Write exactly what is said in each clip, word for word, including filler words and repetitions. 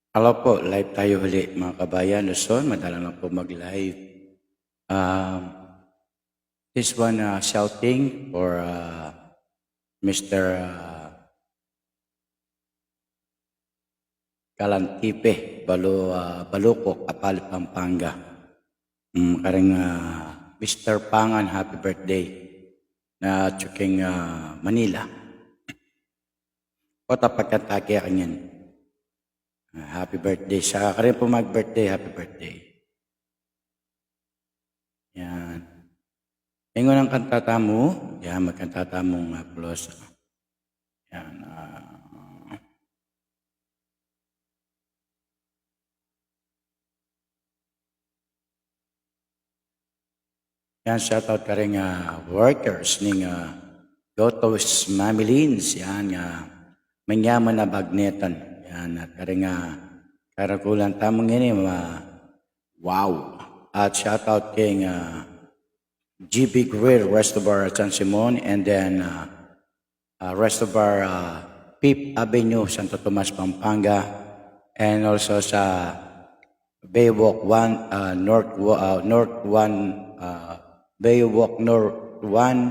Hello po, live tayo uli, mga kabayan. Luzon, madalang lang po mag-live. Um, this one, uh, shouting for, uh, Mister, uh, Kalantipe, Balu-, uh, Balukok, Apali, Pampanga. Mm, karing, uh, Mister Pangan, happy birthday. Na tsuking, uh, Manila. Kota pagkatake kanyan. Ah, happy birthday sa karin po mag-birthday, happy birthday. Yan. Ingon ang kanta tamu, yan, magkanta tamu nga plus. Yan, ah, Yan, shout out karing, ah, workers ning, ah, Gotos Mamilins, yan, ah, manyaman a bagnetan. Yan, at karing, ah, karakulan tamu ngeni, ah, wow. At shout out king, ah, G B Grill Resto Bar at San Simon, and then, ah, uh, Resto Bar, uh, Fifth Avenue, Santo Tomas, Pampanga, and also sa Baywalk one, uh, North, uh, North one, uh, Baywalk North one,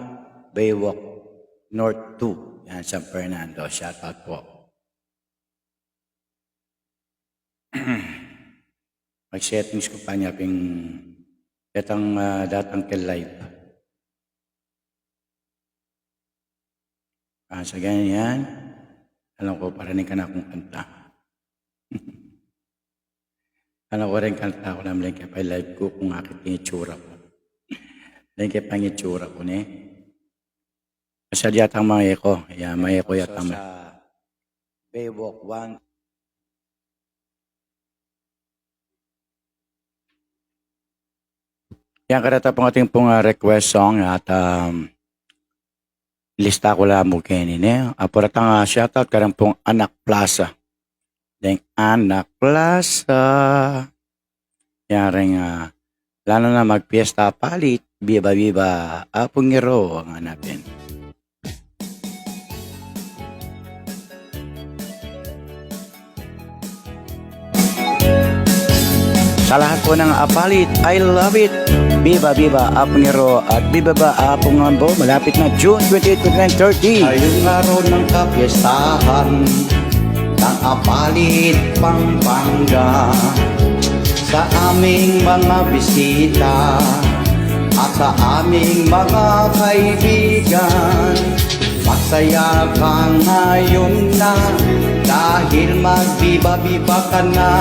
Baywalk North two. Yan, San Fernando. Shout out po. Mag-settings ku pa nya pin detang, ah, datang ke live. Ah, sa ganyan, alam ko, parinig ka na kung kanta. Alam ko rin kanta ko lang, lengke pa live ku kung akit ing itsura ku. Lengke pa ing itsura ku, ne? Masyado yatang ma-echo. Yeah, ma-echo yata. Sa Baywalk one. Yan, kareta pung atin pung, ah, request song at, um, lista ku la mu keni, ne? Apur datang, ah, shoutout karin pung Anak Plaza. Deng Anak Plaza. Yan rin, ah, lalo na magpiesta Apalit, biba, biba, Apung Iro, ang hanapin. Sa lahat po ng Apalit, I love it. Biba, biba, Apung Iro at biba, biba, Apung Ambo. Malapit na June twenty-eight, twenty-nine, thirty. Ngayong araw ng kapiestahan ng Apalit, Pampanga, sa aming mga bisita at sa aming mga kaibigan. Magsaya ka ngayon na dahil magbiba-biba ka na.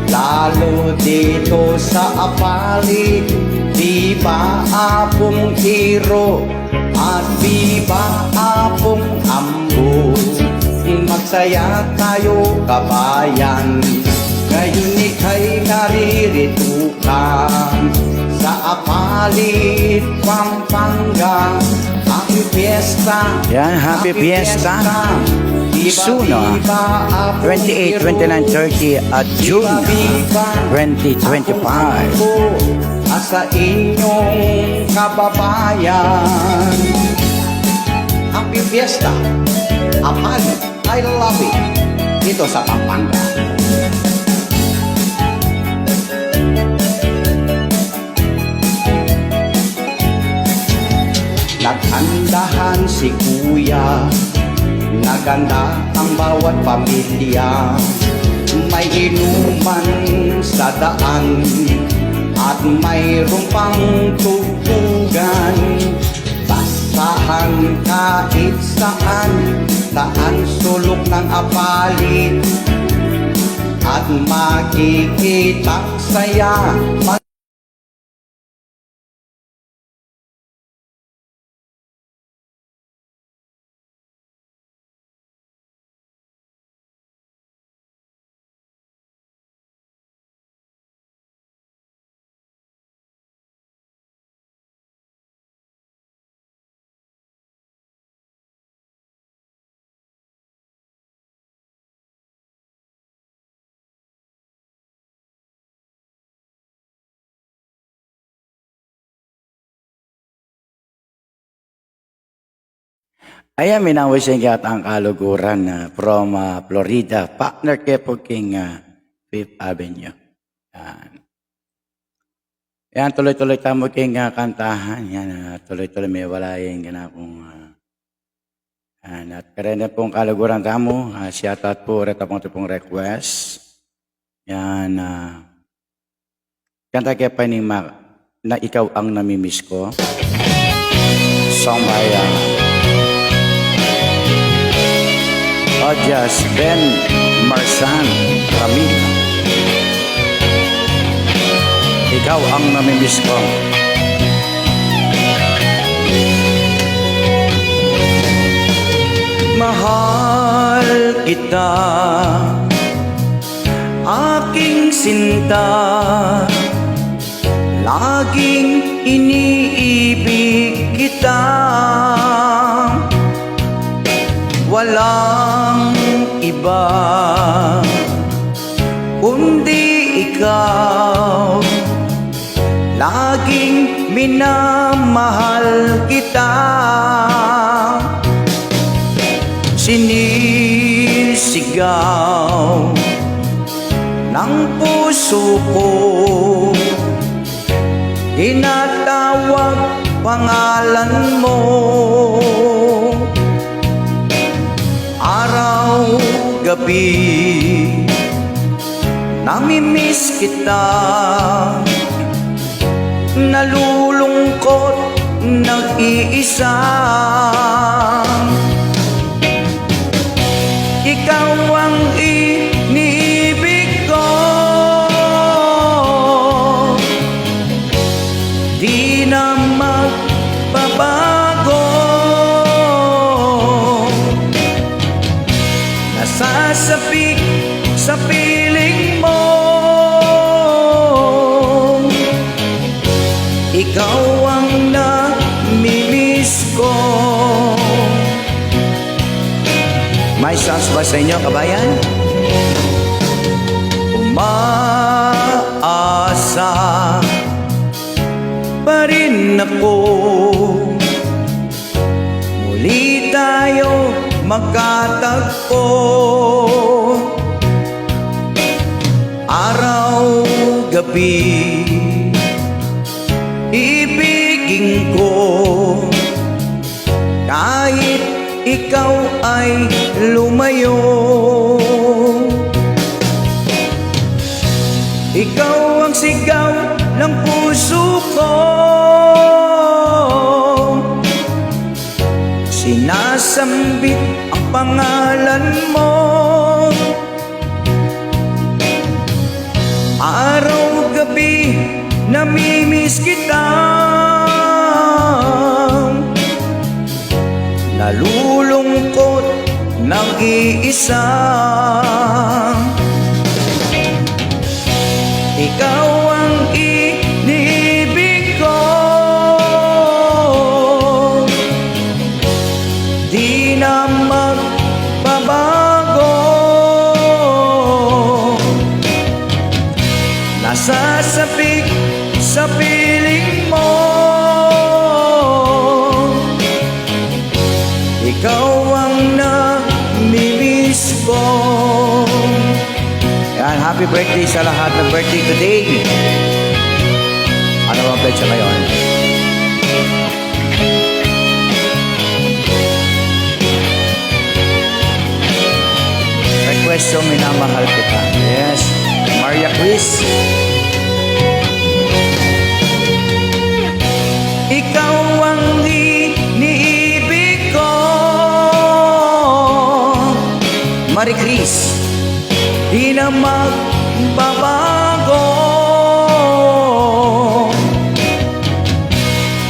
Lalo dito sa Apalit, biba Apung Iro at biba Apung Ambo. Magsaya tayo, kabayan, ngayon ika'y naririto ka sa Apalit, Pampanga. Happy Fiesta. Yan, happy fiesta. Soon, ah. Twenty-eight, twenty-nine, thirty at June twenty twenty-five. At sa inyong kababayan. Happy Fiesta. Apalit. I love it. Dito sa Pampanga. Naghandahan si Kuya, naghanda ang bawat pamilya. May inuman sa daan at mayroon pang tugtugan. Basahan kahit saan, saan sulok ng Apalit, at makikitang saya. Ayan, minawis ing kayatang kaluguran, ah, from, ah, Florida. Partner ke pu king, ah, Fifth Avenue. Yan. Yan, tuloy-tuloy tamu king, ah, kantahan. Yan, ah, tuloy-tuloy me wala ing ganapung, ah, yan. At karene pung kaluguran tamu, ah, shout out pu, reta pung, pung request. Yan, ah, kanta ke pa ini ma-, na Ikaw Ang Namimiss Ko. Song by, ah, Audias Ben Marsan Ramil. Ikaw Ang Namimiss Ko. Mahal kita, aking sinta, laging iniibig kita. Walang iba kundi ikaw, laging minamahal kita. Sinisigaw ng puso ko, tinatawag pangalan mo. Araw, gabi, namimiss kita. Nalulungkot, nag-iisa. Ikaw ang iniibig ko, di na magbabago. Nasasabik sa piling mo, ikaw ang namimiss ko. May chance ba sa inyo, kabayan? Umaasa pa rin ako, muli tayo magkatagpo. Araw, gabi, ibigin ko, kahit ikaw ay lumayo. Ikaw ang sigaw ng puso ko, sinasambit ang pangalan mo. Araw, gabi, namimiss kita. Nalulungkot, nag-iisa. Ikaw ang iniibig ko, di na magbabago. Nasasabik sa piling mo, ikaw ang namimiss ko. Yan, happy birthday sa lahat ng birthday today. Ano ang petsa ngayon? Request song, Minamahal Kita. Yes. Maria Chris. Ikaw ang iniibig ko. Marie Chris. Di na magbabago.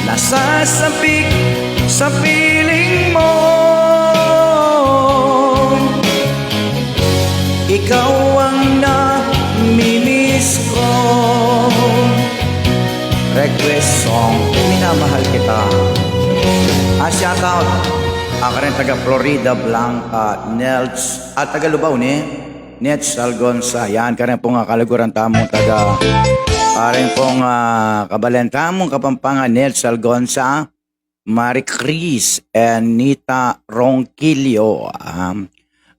Nasasabik sa piling mo, ikaw ang namimiss ko. Request song, Minamahal Kita. Ah, shout out. Ah, karin taga Florida, Blanca, Nels, at taga Lubao ni Nets Algonza. Yan, karin pung, ah, kaluguran tamung taga, karin pung, ah, kabalen tamung Kapampangan, Nets Algonza. Marie Chris and Nita Ronquillo. Um,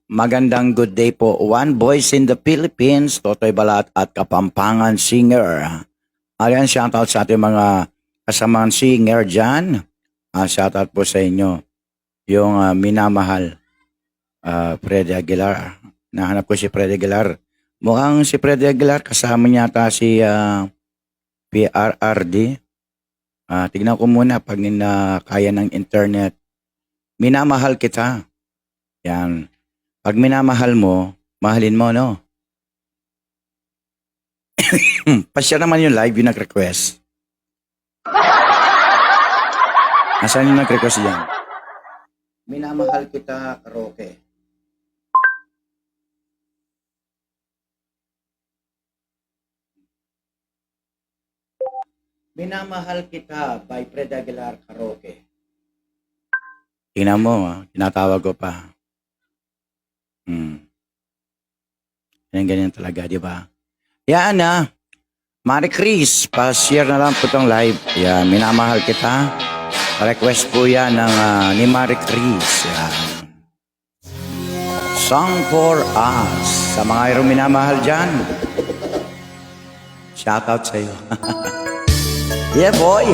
magandang good day po. One Voice in the Philippines, Totoy Balat at Kapampangan Singer. Ayan, shoutout sa ating mga kasamang singer dyan. Ah, shoutout po sa inyo. Yung, ah, minamahal, ah, Freddy Aguilar. Nahanap ko si Freddy Aguilar. Mukhang si Freddy Aguilar, kasama niya ata si, ah, P R R D. Ah, tignan ko muna pag na kaya ng internet. Minamahal kita. Yan. Pag minamahal mo, mahalin mo, no? Pa-share naman yung live, yung nag-request. Nasaan yung nag-request yan? Minamahal kita, karaoke. Minamahal kita by Fred Aguilar, karaoke. Tingnan mo, ah, tinatawag ko pa. Hmm. Ganyan, ganyan talaga, di ba? Yan na. Marie Chris, pa-share na lang po itong live. Yan, minamahal kita. Request po yan ng, ah, ni Marie Chris. Yan. Song for us. Sa mga irong minamahal dyan, shoutout sa'yo. Yeah, boy.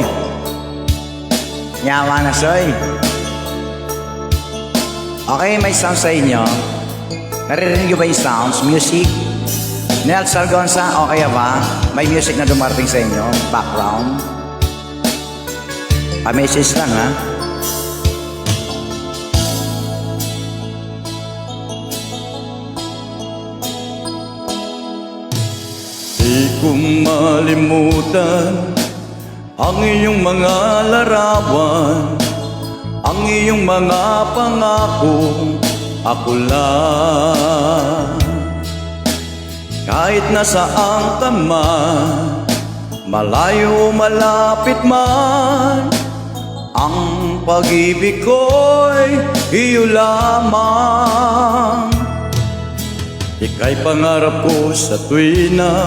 Yawa na, soy. Okay, may sound sa inyo? Naririnig nyo ba yung sounds? Music? Nel Salgonsa, okay ba? May music na dumarating sa inyo? Background? Pa-message lang, ha? Di kong malimutan ang iyong mga larawan, ang iyong mga pangakong ako lang. Kahit nasaan ka man, malayo o malapit man, ang pag-ibig ko'y iyo lamang. Ika'y pangarap ko sa tuwina,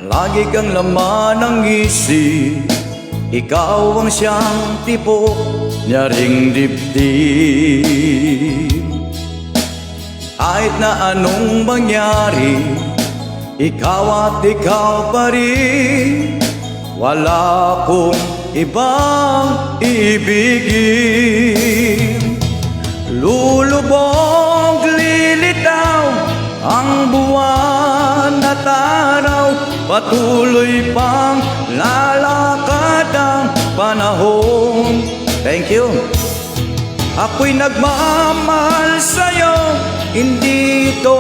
lagi kang laman ng isip. Ikaw ang siyang tibok, nyaring dibdib. Kahit na anong mangyari, ikaw at ikaw pa rin. Wala kong ibang ibigin. Lulubog, lilitaw ang buwan at araw. Patuloy pang lalakad ang panahon. Thank you. Ako'y nagmamahal sa'yo, hindi ito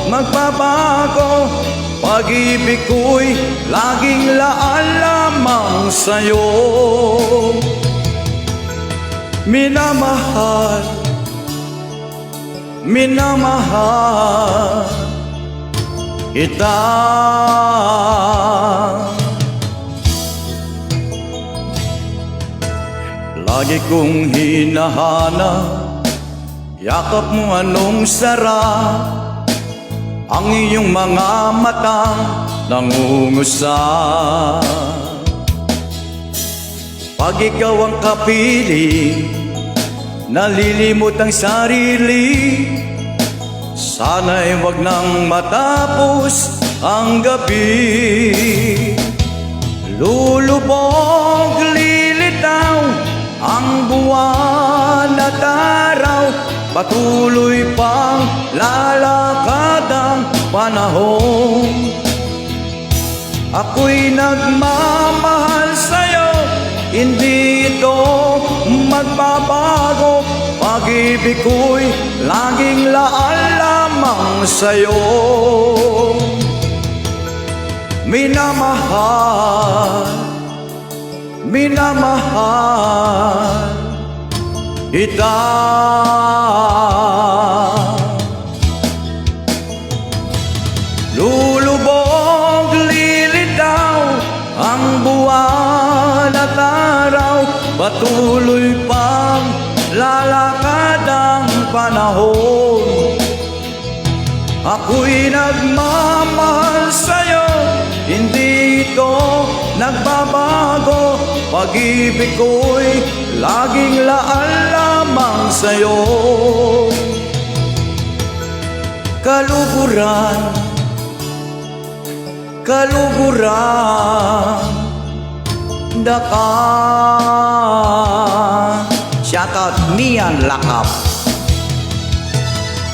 magbabago. Pag-ibig ko'y laging laan lamang sa'yo. Minamahal, minamahal kita. Lagi kong hinahanap, yakap mo anong sarap, ang iyong mga mata nangungusap. Pag ikaw ang kapiling, nalilimot ang sarili. Sana'y wag nang matapos ang gabi. Lulubog, lilitaw ang buwan at araw. Patuloy pang lalakad ang panahon. Ako'y nagmamahal sa'yo, hindi ito magbabago. Pag-ibig ko'y laging laan lamang sa'yo. Minamahal, minamahal kita. Lulubog, lilitaw ang buwan at araw, patuloy pang lalakad ang panahon. Ako'y nagmamahal sa'yo, Hindi ito nagbabago, pag-ibig ko'y laging laan lamang sa'yo. Kaluguran, kaluguran, daka. Shout out, Mian Lakap.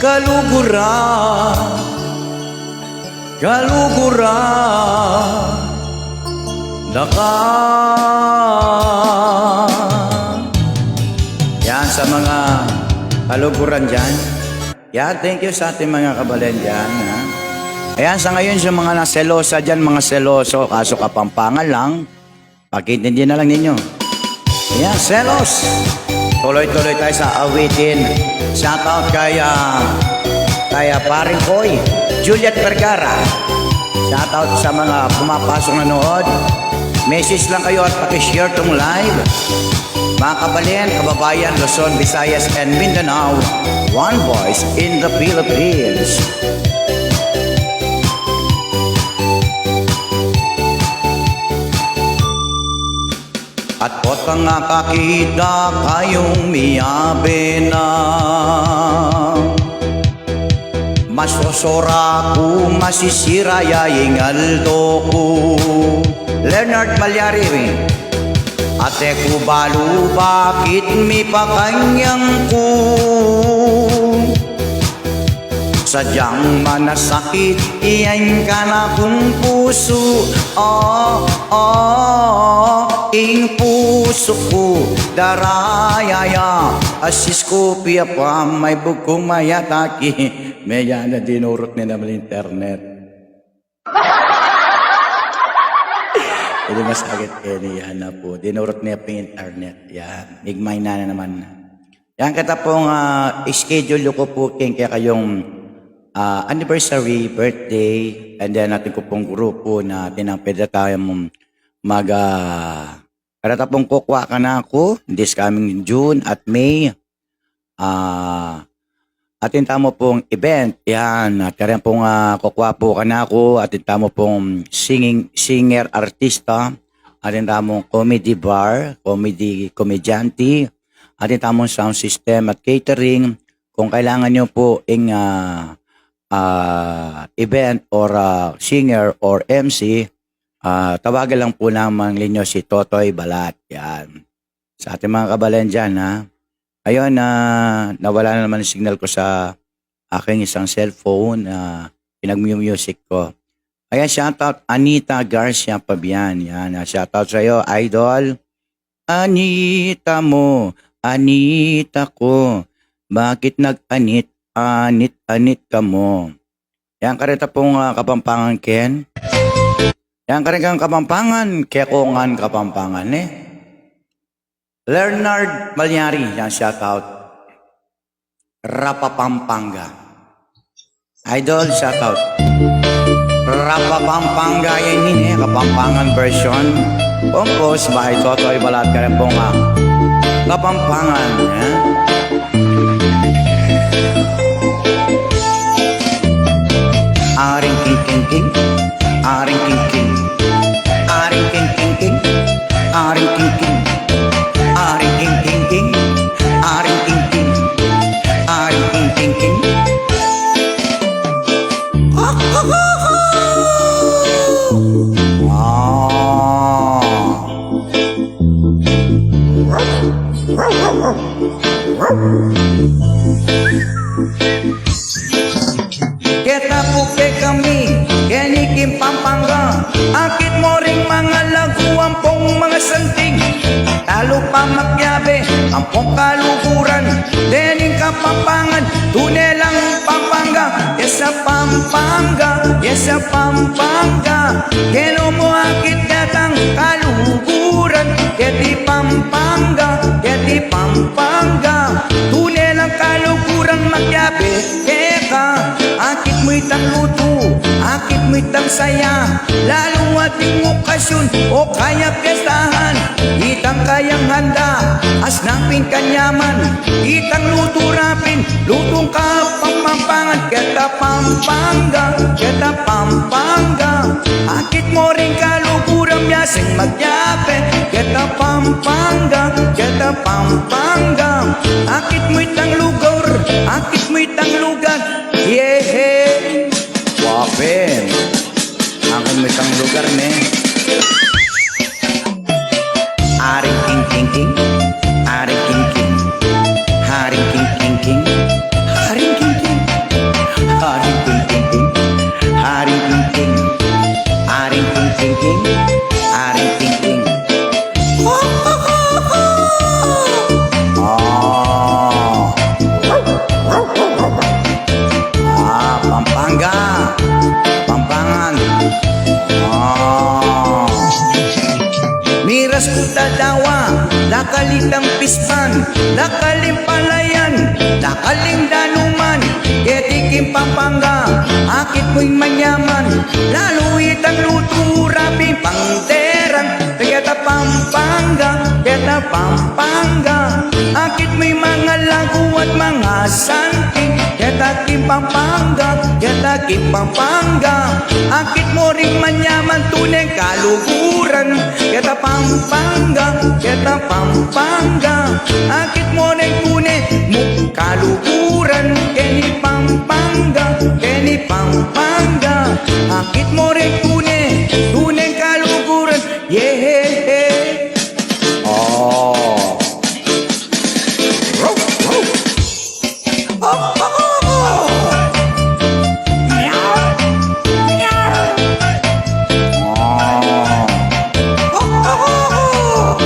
Kaluguran, kaluguran, daka. Yan sa mga kaluguran dyan. Yan, thank you sa ating mga kabalen dyan, ha? Ayan, sa ngayon, sa mga naselosa dyan, mga seloso, kaso Kapampangan lang, pakiintindi na lang ninyo. Ayan, selos. Tuloy-tuloy tayo sa awitin. Shout out kay, ah, kay, ah, Paring Koy, Juliet Vergara. Shout out sa mga pumapasok nanood. Message lang kayo at paki-share tong live. Mga kabalen, kababayan, Luzon, Visayas, and Mindanao, one voice in the Philippines. At potang akakita kayung miyabe na, masosora ku, masisira ya ing aldo ku. Leonard Malyari. Ate ku balu bakit mipakanyang ku, sadyang manasakit iyan kanakung pusu. Oh, oh, ing pusu ku daraya ya. Asis ku pia pa may bugkung mayataki. Meya na dinurut ne naman internet. Jadi masakit keni, yan na pu. Dinurut ne pung internet. Yan. Migmay na naman. Yan, keta pung, ah, schedule ku pu king kekayung, ah, anniversary, birthday, and then atin ku pung grupu na atin nang pwede tayung mag, ah, Kareta pung kukua kanaku this coming June at May. Ah, atin tamu pung event, yan. At kareta pung, ah, kukua pu kanaku, atin tamu pung singing, singer, artista, atin tamung comedy bar, comedy, komedyante, atin tamung sound system at catering. Kung kailangan niyo pu ing, ah, ah, event or, ah, singer or M C, ah, tawagan lang pu lamang ninyo si Totoy Balat. Yan. Sa ating mga kabalen dyan, ha. Ayun, ah, nawala na naman ang signal ko sa aking isang cellphone, ah, pinag-music ko. Ayan, shout out Anita Garcia Pabian. Yan, ah, shout out sa'yo, idol. Anita mo, Anita ko, bakit nag-anit, anit, anit ka mo? Yan kareta pung, ah, Kapampangan, Ken. Yan kareta kang Kapampangan, kekongan Kapampangan, eh. Leonard Malyari, yan, shout out. Rapa Pampanga. Idol, shout out. Rapa Pampanga, yan ini, eh, Kapampangan version. Composed by Totoy Balat, kareta pung, ah, Kapampangan, eh. Aring king king king, aring king king, aring king king king, aring king king, aring king king king, aring king king, aring king king king. Ah. Keta pu kekami, keni king Pampanga, akit mo ring mangalagu ampong mangasanting, talu pa makiabe ampong kaluguran, dening Kapampangan, tune lang Pampanga, yes a Pampanga, yes a Pampanga, kenu mu akit ketang kaluguran, keti Pampanga, keti Pampanga, tune lang kaluguran makiabe keka, akit mu itang lutu, akit mu itang saya, lalu ating okasyun o kaya piyestahan, itang kayang handa, asnang pin kanyaman, itang lutu ra pin, lutung Kapampangan, keta Pampanga, keta Pampanga, akit mo Sing magyabe, keta Pampanga, keta Pampanga. Akit mu itang lugar, akit mu itang lugar. Yehe. Wapen. Akit mu itang lugar, ne. Aring king king king, aring king king, aring king king king, aring king king, aring king king king, aring king king king, aring king king king, aring king king. Ah. Ah, Pampanga. Pampangan. Ah. Miras ku tadawa, dakal itang pispan, dakal ing palayan, dakal ing danuman, keti king Pampanga, akit mu ing manyaman, lalu itang lutu, rapin pangderan, keta Pampanga, keta Pampanga, akit mu ing mangalagu at mangasanting, keta king Pampanga, keta king Pampanga, akit mu ring manyaman, tune kaluguran, keta Pampanga, keta Pampanga, akit mu ring tune mu kaluguran, keni Pampanga, keni Pampanga, akit mu ring tune, tune kaluguran. Yeah. Oh. Row, row. Oh, oh, oh, oh. Meow, meow. Oh. Oh, oh, oh, oh.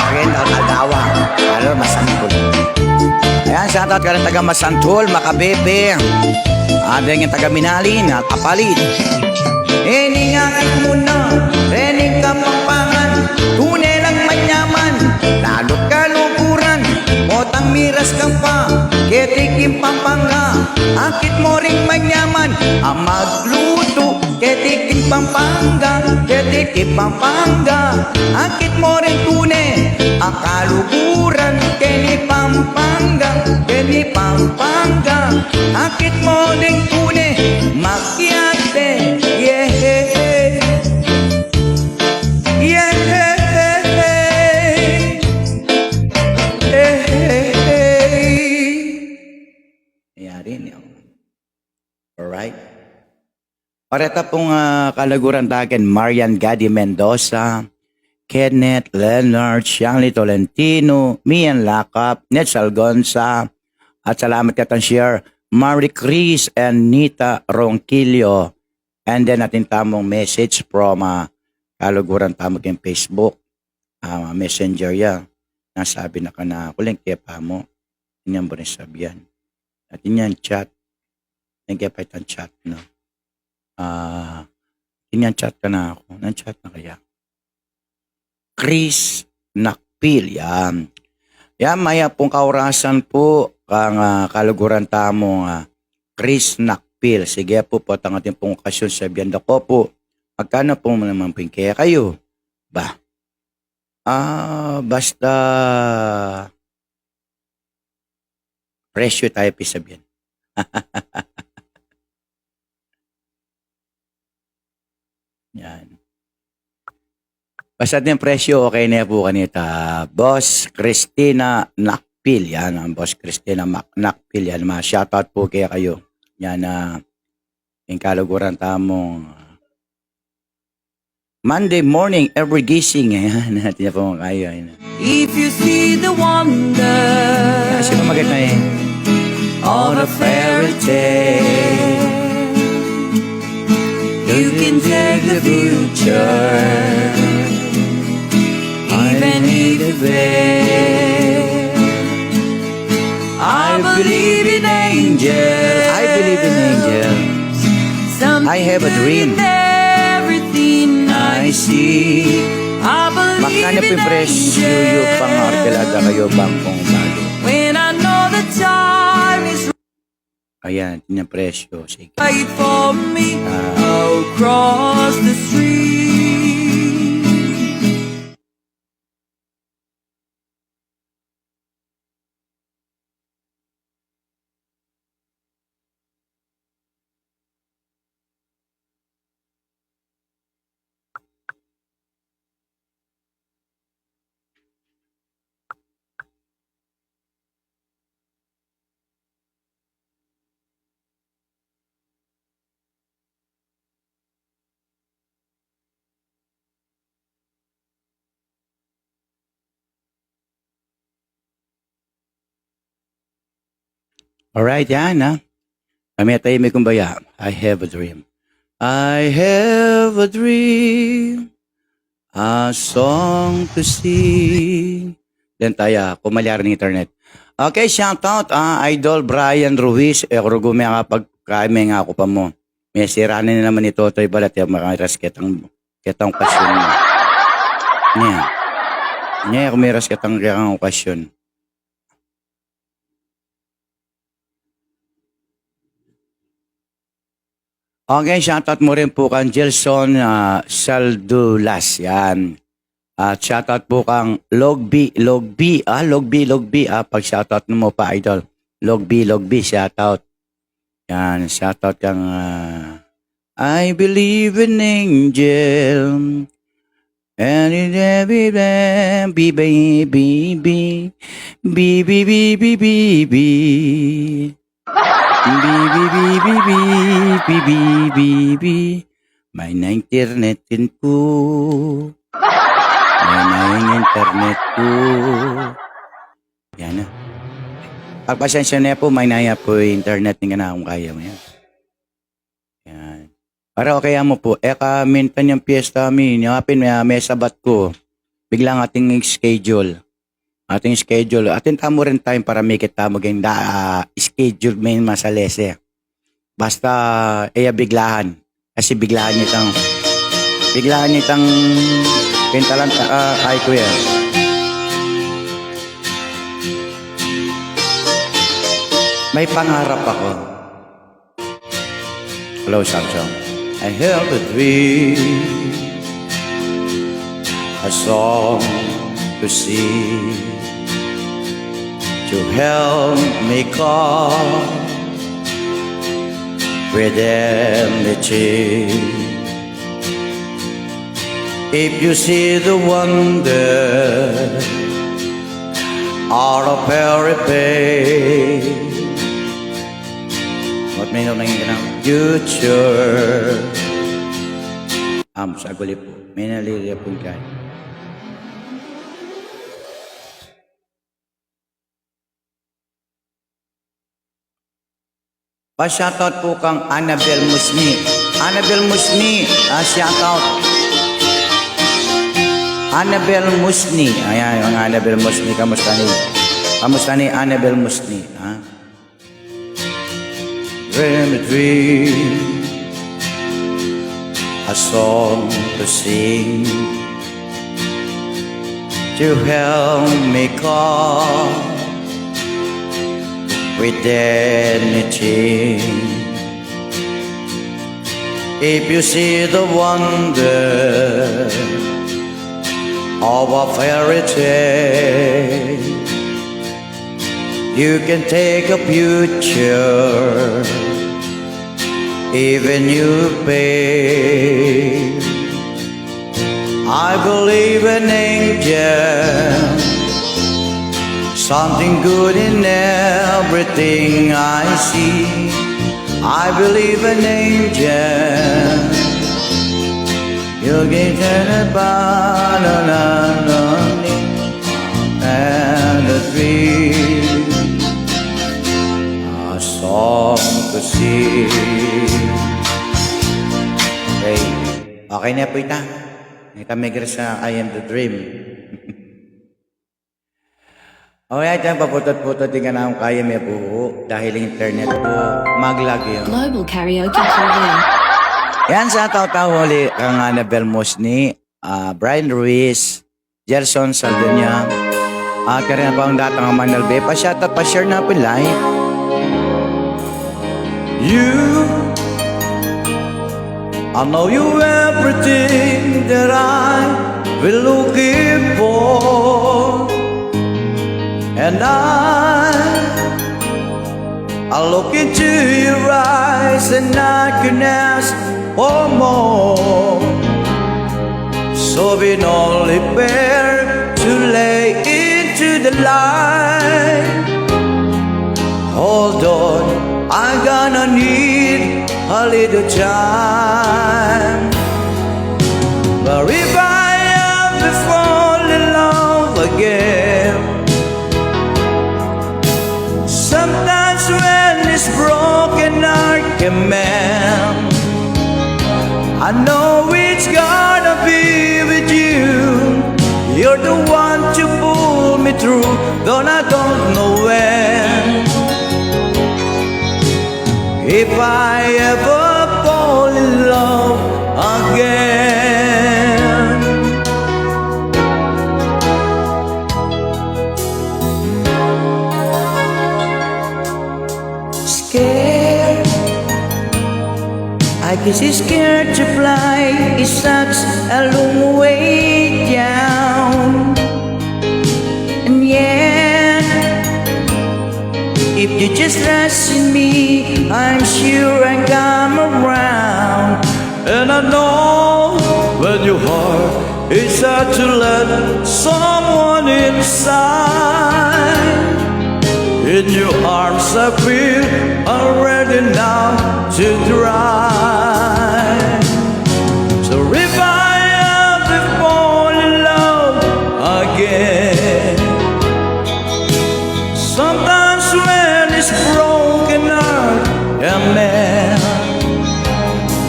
Akin, tatawa. Ano, masantol. Ayan, shoutout karing taga Masantol, Makabepe. Adeng ing taga Minalin at Apalit. Ini nga akit mu na, rening Kapampangan, tune lang manyaman, lalu't kaluguran, potang miras ka pa, keti king Pampanga, akit mu ring manyaman, a maglutu, keti king Pampanga, keti king Pampanga, akit mu ring tune, a kaluguran, keni Pampanga, keni Pampanga, akit mu ring tune, makyate, yeah. Yeah. Yeah. Yari ne. Alright. Para ta pung, ah, kaluguran ta ken Marian Gadi Mendoza, Kenneth Leonard, Shanley Tolentino, Mian Lakap, Ned Salgonza, at salamat ketang share, Marie Chris and Nita Ronquillo. And then atin tamung message from, ah, kaluguran tamu ken Facebook, ah, Messenger ya. Nasabi na kanaku, len ke pa mu. Inyang buri sabian. Atin yang chat. Len ke pa itang chat, no? Ah, inyang chat kanaku. Nang chat na kaya? Chris Nakpil, yan. Yan, mayap pung kaurasan pu kang, ah, kaluguran tamu, ah, Chris Nakpil. Sige pu, potang atin pung okasyon, sabian da ko pu, magkanu pu naman pung kekayu? Ba? Ah, basta presyo tamu pin sabian. Yan. Basta atin presyo, okay ne pu kanita. Boss Christina Nakpil, yan. Ang Boss Christina Mac-, Nakpil, yan. Ma-shoutout pu kekayu. Yan, ah, ing kaluguran tamung Monday morning, every gising. Ayan, atin na pu kekayu. Ayan. If you see the wonder, kasi maganda eh, on a fairy tale, you can take the future, even if you fail. I believe in angels. I believe in angels. I have a dream. Something in everything I see. I believe in angels. Magkanu pu ing presyo yu pang arkilada kayu bangkung balu? When I know the time is Ayan, atin yang presyo. Sige. Right for me. Ah. Across the street. Alright, yan, ha? Kami tayo may kumbaya. I have a dream. I have a dream. A song to sing. Diyan tayo, kung malyari ng internet. Okay, shout out, ah, Idol Brian Ruiz. E, kung rugu me kapag kami nga aku pa mu. Mesira na naman ni Totoy Balat, e, makiras ketang, ketang okasyon mu. Nya. Nya, kung miras ketang, ketang okasyon. Okay, shoutout mu rin pu kang Gelson, ah, Saldulas, yan. At shoutout pu kang Logbi, Logbi, ah, Logbi, Logbi, ah, pag-shoutout mu pa, idol. Logbi, Logbi, shoutout. Yan, shoutout kang, ah, I believe in angel. And it every day, be, be, be, be, be, be, be, be, be, be. Bi, bi, bi, bi, bi, bi, bi, bi, bi. Main na internet ku. Main na ing internet ku. Yan na. Pagpasensya na pu, main na ya pu internet ning kanakung kaya mu yan. Yan. Para okay mu pu, e ka minsan yang piyesta mi, nya pin me, me sabat ku. Biglang ating schedule. Ating schedule. Atin tamu rin time para mikit tamu geng da, ah, schedule me masalese. Basta, e ya biglahan. Kasi biglahan itang, biglahan itang pintalan, ah, ay kuya. May pangarap ako. Hello, Samsung. I have a dream, a song to sing, to help me come with everything. If you see the wonder of a fairy tale, what may not nang future? Am, saguli pu. May nalilipun ka. Pa-shoutout pu kang Annabel Musni. Annabel Musni, ah, shoutout. Annabel Musni. Ayan, yung Annabel Musni. Kamusta ni? Kamusta ni Annabel Musni? Ha? Dream a dream, a song to sing, to help me come with anything. If you see the wonder of a fairy tale, you can take a picture, even you pay. I believe in angel, something good in everything I see. I believe in angel. You can turn a banana and a dream, a song to sing. Okay. Okay na pu ita. Ita may sa I Am the Dream. O, yan, yan, paputut-putut ing kanakung kaya me pu, dahil internet pu, mag-lag yun. Global karaoke T V. Yan, sa tau-tau uli, kang Annabel Musni, ah, Brian Ruiz, Gerson Saldonia, at karina pang datang ang Manalbe, pa-shoutout, pa-share na pu live. You, I know you everything that I will looking for, and I, I look into your eyes and I can ask for more. So we only bear to lay into the light. Hold on, I'm gonna need a little time. But if I ever fall in love again, sometimes when Man, I know it's gonna be with you. You're the one to pull me through, though I don't know when. If I ever fall in love again. Scared, I guess he's scared to fly. It's such a long way down. And yet, if you just trust in me, I'm sure I come around. And I know when your heart is hard to let someone inside, in your arms I feel I'm ready now to try. So if I have to fall in love again, sometimes when it's broken heart, yeah, man,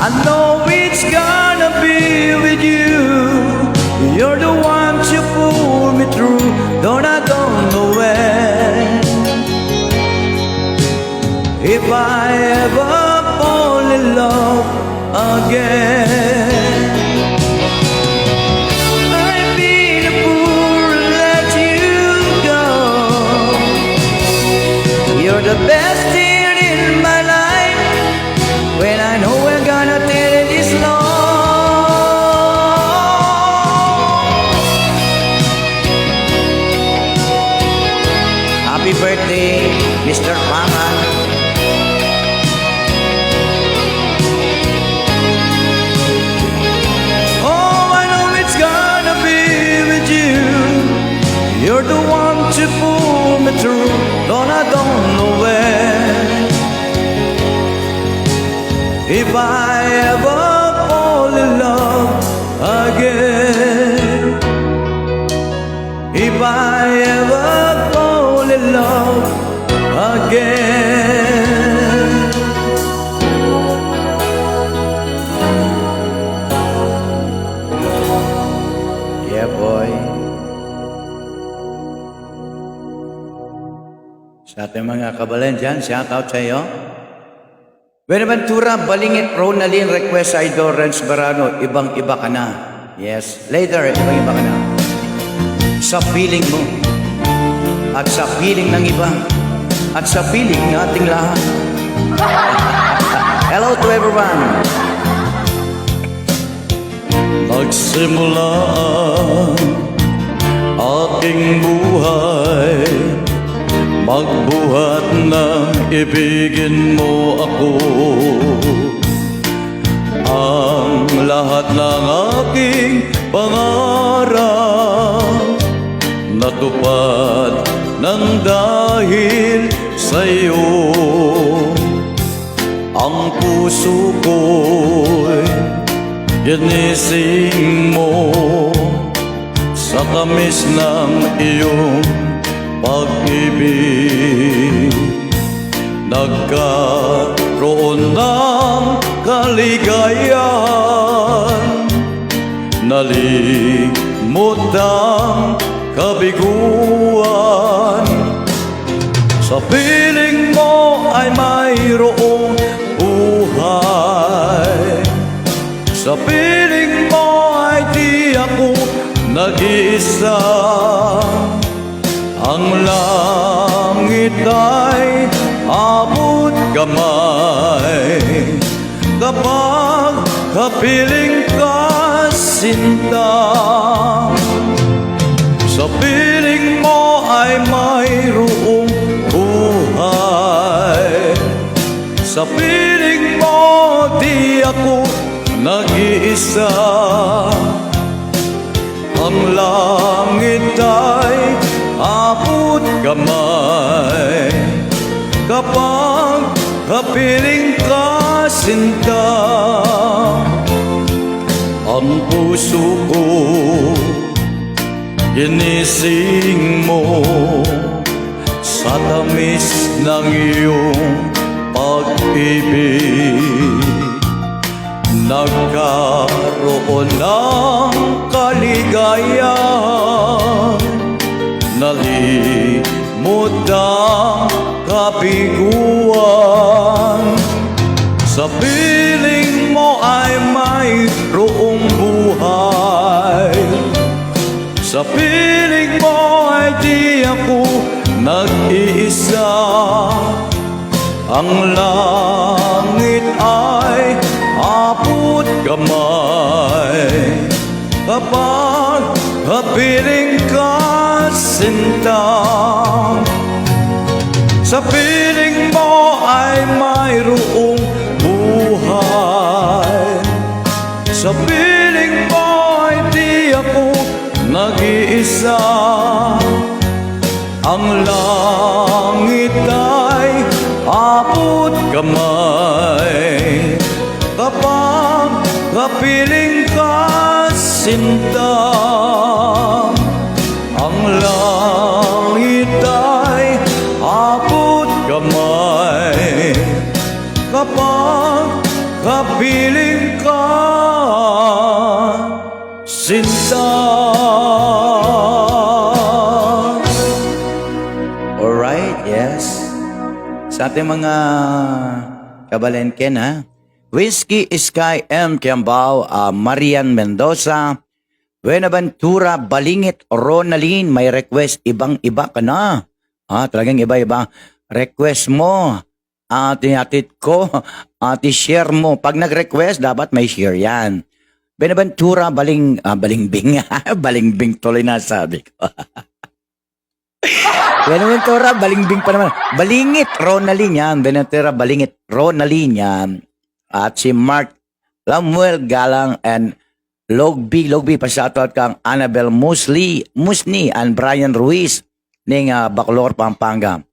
I know it's gonna be with you. You're the one to pull me through, though I don't know when. If I ever fall in love again. I've been a fool to let you go. You're the best thing in my life. When I know we're gonna tear this love. Happy birthday, Mister Paman. Oh, I know it's gonna be with you. You're the one to pull me through, though I don't know when. If I ever fall in love again, if I ever fall in love again. Yeah, boy. Sa ating mga kabalen dyan, shout out sa iyo. Buenaventura, Balingit, Ronaldin, request, Idol Renz Barano, Ibang-iba Ka Na. Yes, later, Ibang-iba Ka Na. Sa piling mo, at sa piling ng iba, at sa piling nating lahat. Hello to everyone. Nagsimula ang aking buhay, magbuhat nang ibigin mo ako. Ang lahat ng aking pangarap natupad nang dahil sa'yo. Ang puso ko'y ginising mo sa tamis ng iyong pag-ibig. Nagkaroon ng kaligayahan, nalimot ang kabiguan. Sa piling mo ay mayroong buhay. Sa piling mo ay di ako nag-iisa. Ang langit ay abot kamay kapag kapiling ka, sinta. Sa piling mo ay mayroong buhay. Sa piling mo di ako nag-iisa. Ang langit ay abot kamay kapag kapiling ka, sinta. Ang puso ko ginising mo sa tamis ng iyong Pag-ibig, nagkaroon ng kaligayan, nalimot ang kabiguan. Sa piling mo ay mayroong buhay. Sa piling mo ay di ako nag-iisa. Ang langit ay abot kamay kapag kapiling ka, sinta. Sa piling mo ay mayroong buhay. Sa piling mo ay di ako nag-iisa. Ang langit ay abot kamay kapag kapiling ka, sinta. Ang langit ay abot kamay kapag kapiling ka, sinta. Alright, yes. Sa ating mga kabalengke na, Whiskey Sky M Kiambao, ah, Marian Mendoza, Buenaventura Balingit, Ronaldin, may request, ibang-iba ka na. Ah, talagang iba-iba request mo. Ati-atit ko, ati-share mo. Pag nag-request, dapat may share yan. Buenaventura Baling-, ah, Balingbing. Balingbing tuloy na sabi ko. Buenaventura Balingbing pa naman. Balingit, Ronaldin yan. Buenaventura Balingit, Ronaldin yan. At si Mark Lamuel Galang and Logby, Logby, pa-shoutout kang Annabel Musli, Musni and Brian Ruiz ning, ah, Bacolor, Pampanga.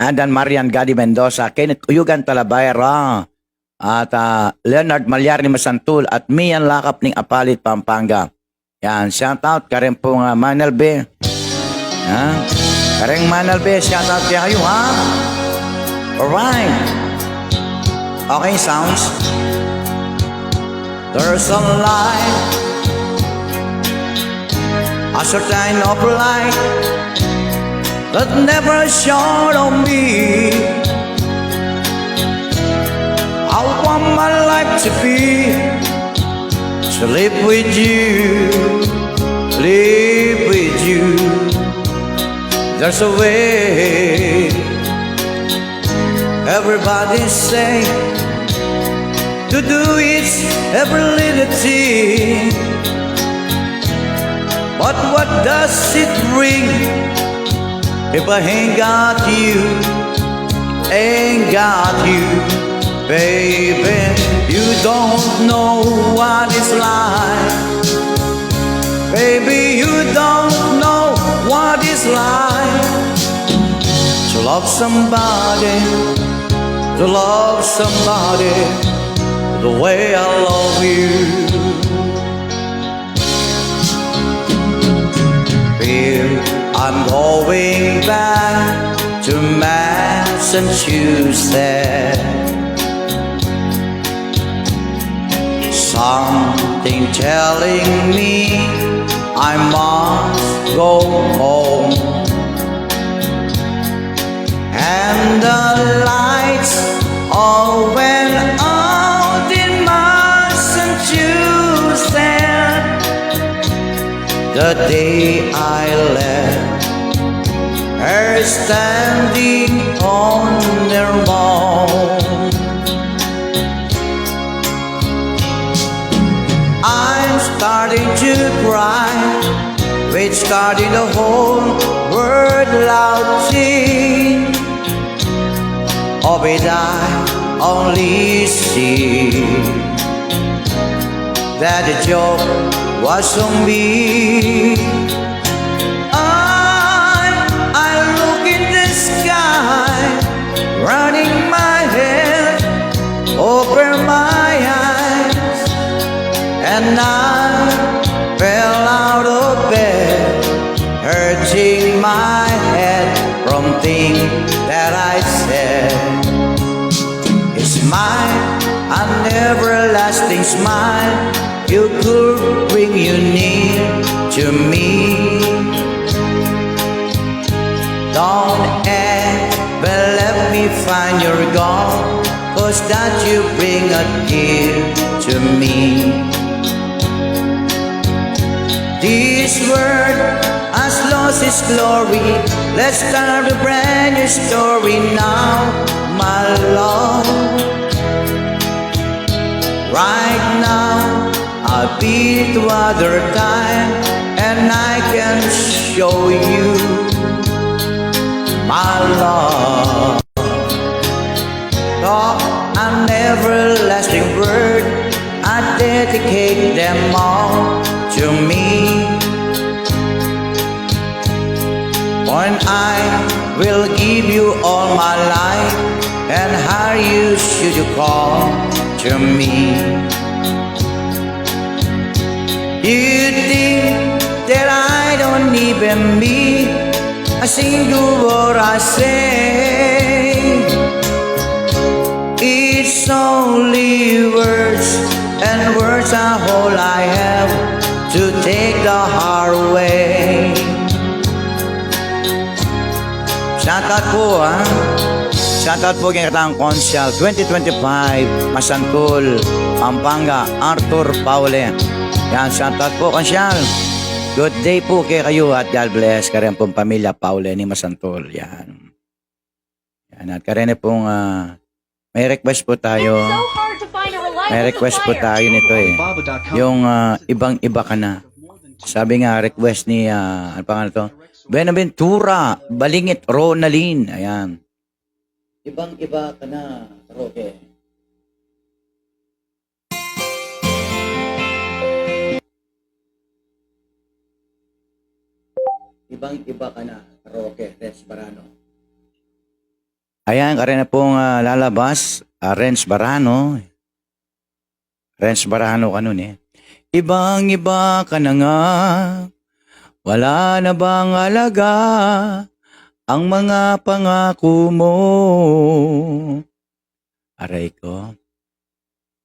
And then Marian Gadi Mendoza, Kenneth Uyugan Talavera, at, ah, Leonard Malyari ni Masantul, at Mian Lakap ning Apalit, Pampanga. Yan, shoutout, karen pung, ah, Manalbe. Ha? Kareng Manalbe, shoutout kayu, ha? Alright. Okay, sounds. There's a light, a certain of light that never shone on me. I want my life to be to live with you, live with you. There's a way. Everybody say to do is every little thing. But what does it bring if I ain't got you, ain't got you, baby? You don't know what it's like. Baby, you don't know what it's like to love somebody, to love somebody the way I love you. Feel I'm going back to Massachusetts. Something telling me I must go home. And the lights all went out in Massachusetts the day I left her standing on her own. I'm starting to cry, which starting the whole world laughing. Oh, but I only see that the joke was on me. I, I look in the sky, running my head over my eyes, and I fell out of bed, hurting my head from things that I said. smile, you could bring you near to me. Don't ever let me find your gone, cause that you bring a tear to me. This world has lost its glory. Let's start a brand new story now, my love. Right now, I'll be to other time, and I can show you my love. Talk an everlasting word, I dedicate them all to me. When I will give you all my life, and how you should you call to me? You think that I don't even mean a single word I say. It's only words, and words are all I have to take the heart away. Shout out po, ha? Shout out po keng katang Konsehal twenty twenty-five, Masantul, Pampanga, Arthur Paule. Yan, shout out po, Konsehal. Good day po kekayu at God bless kareng pung pamilya Paule ning Masantul. Yan. Yan, at karene pung, ah, may request po tayo. May request po tayo nito, eh. Yung, ah, Ibang-Iba Ka Na. Sabi nga, request ni, ah, ano pangalan to? Buenaventura Balingit Ronalyn. Ayan. Ibang-Iba Ka Na, Roque. Ibang-Iba Ka Na, Roque, Renz Barano. Ayan, karene pung, ah, lalabas, ah, Renz Barano. Renz Barano kanu ne. Ibang-iba ka na nga, wala na bang alaga ang mga pangako mo? Aray ko.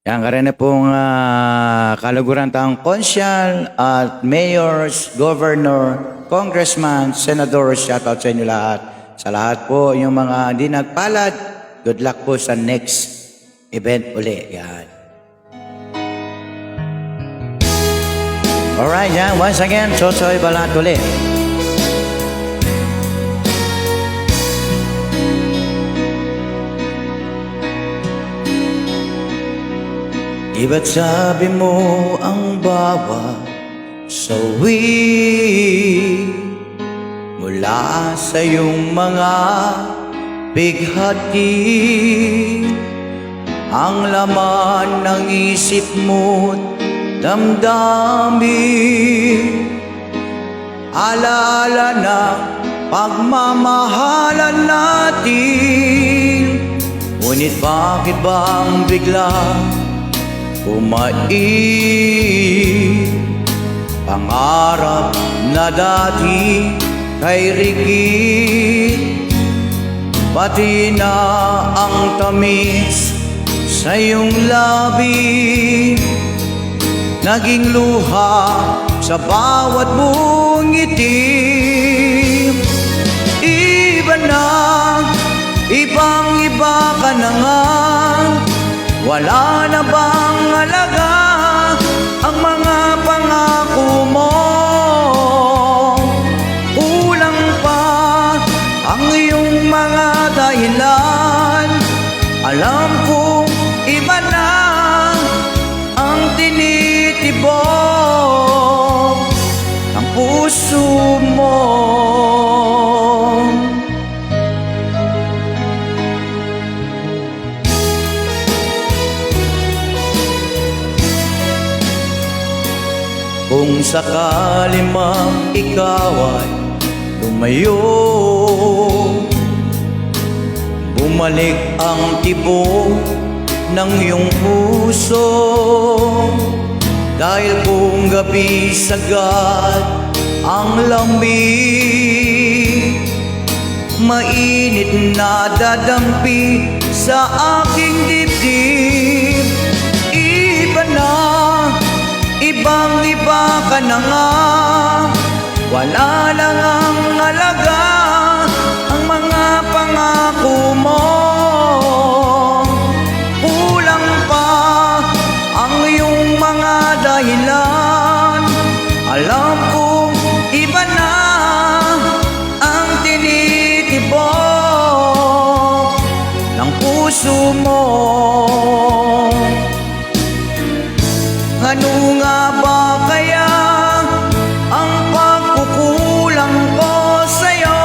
Yan, karene pung, ah, kaluguran tang konsehal at mayors, governor, congressman, senador, shoutout sa inyo lahat. Sa lahat po yung mga di nagpalad, good luck po sa next event uli. Yan. Alright, yan. Once again, Chochoy Balatuli. Iba't sabi mo ang bawat sawi mula sa iyong mga pighati, ang laman ng isip mo't damdamin. Alaala ng pagmamahalan natin. Ngunit bakit bang bigla kumain pangarap na dati kay Ricky? Pati na ang tamis sa iyong labi, naging luha sa bawat mong ngiti. Iba na, ibang-iba ka na nga. Wala na bang alaga ang mga pangako mo? Kulang pa ang iyong mga dahilan. Alam kong iba na ang tinitibok ng puso mo. Kung sakali mang ikaw ay lumayo, bumalik ang tibok ng iyong puso. Dahil kung gabi sagad ang lamig, mainit na dadampi sa aking dibdib. Iba na, Ibang-iba ka na nga, wala na ngang alaga ang mga pangako mo. Kulang pa ang iyong mga dahilan. Alam kong iba na ang tinitibok ng puso mo. Ano nga ba kaya ang pagkukulang ko sa'yo?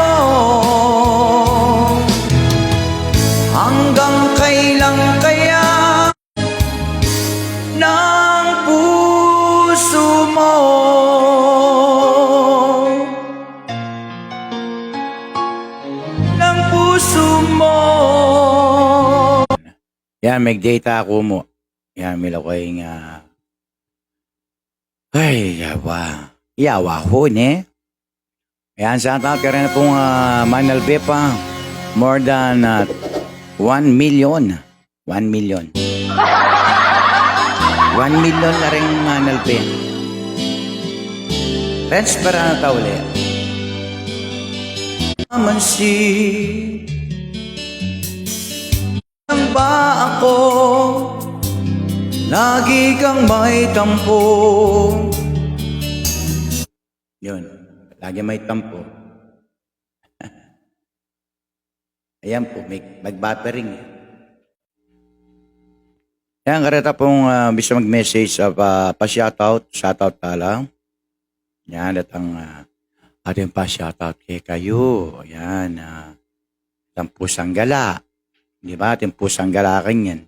Hanggang kailan kaya ng puso mo? Ng puso mo. Yan, may data ako mo. Yan, mila ko yung, ah, ay, yawa. Yawa ho, ne? Yan, shout out ka rin pong, ah, Manalbe pa. More than, ah, one million. One million. One million na rin Manalbe. Transfer na tau uli. Aman si Lang ba ako? Lagi kang may tampo. Yun. Lagi may tampo. Ayan po, may, mag-buffering. Yan, kareta pong, ah, bisa mag-message, ah, pa, pa-shoutout, shoutout tala. Yan, datang, ah, ating pa-shoutout kekayu. Yan, ah, itang pusang gala. Di ba? Ating pusang gala, kanyan.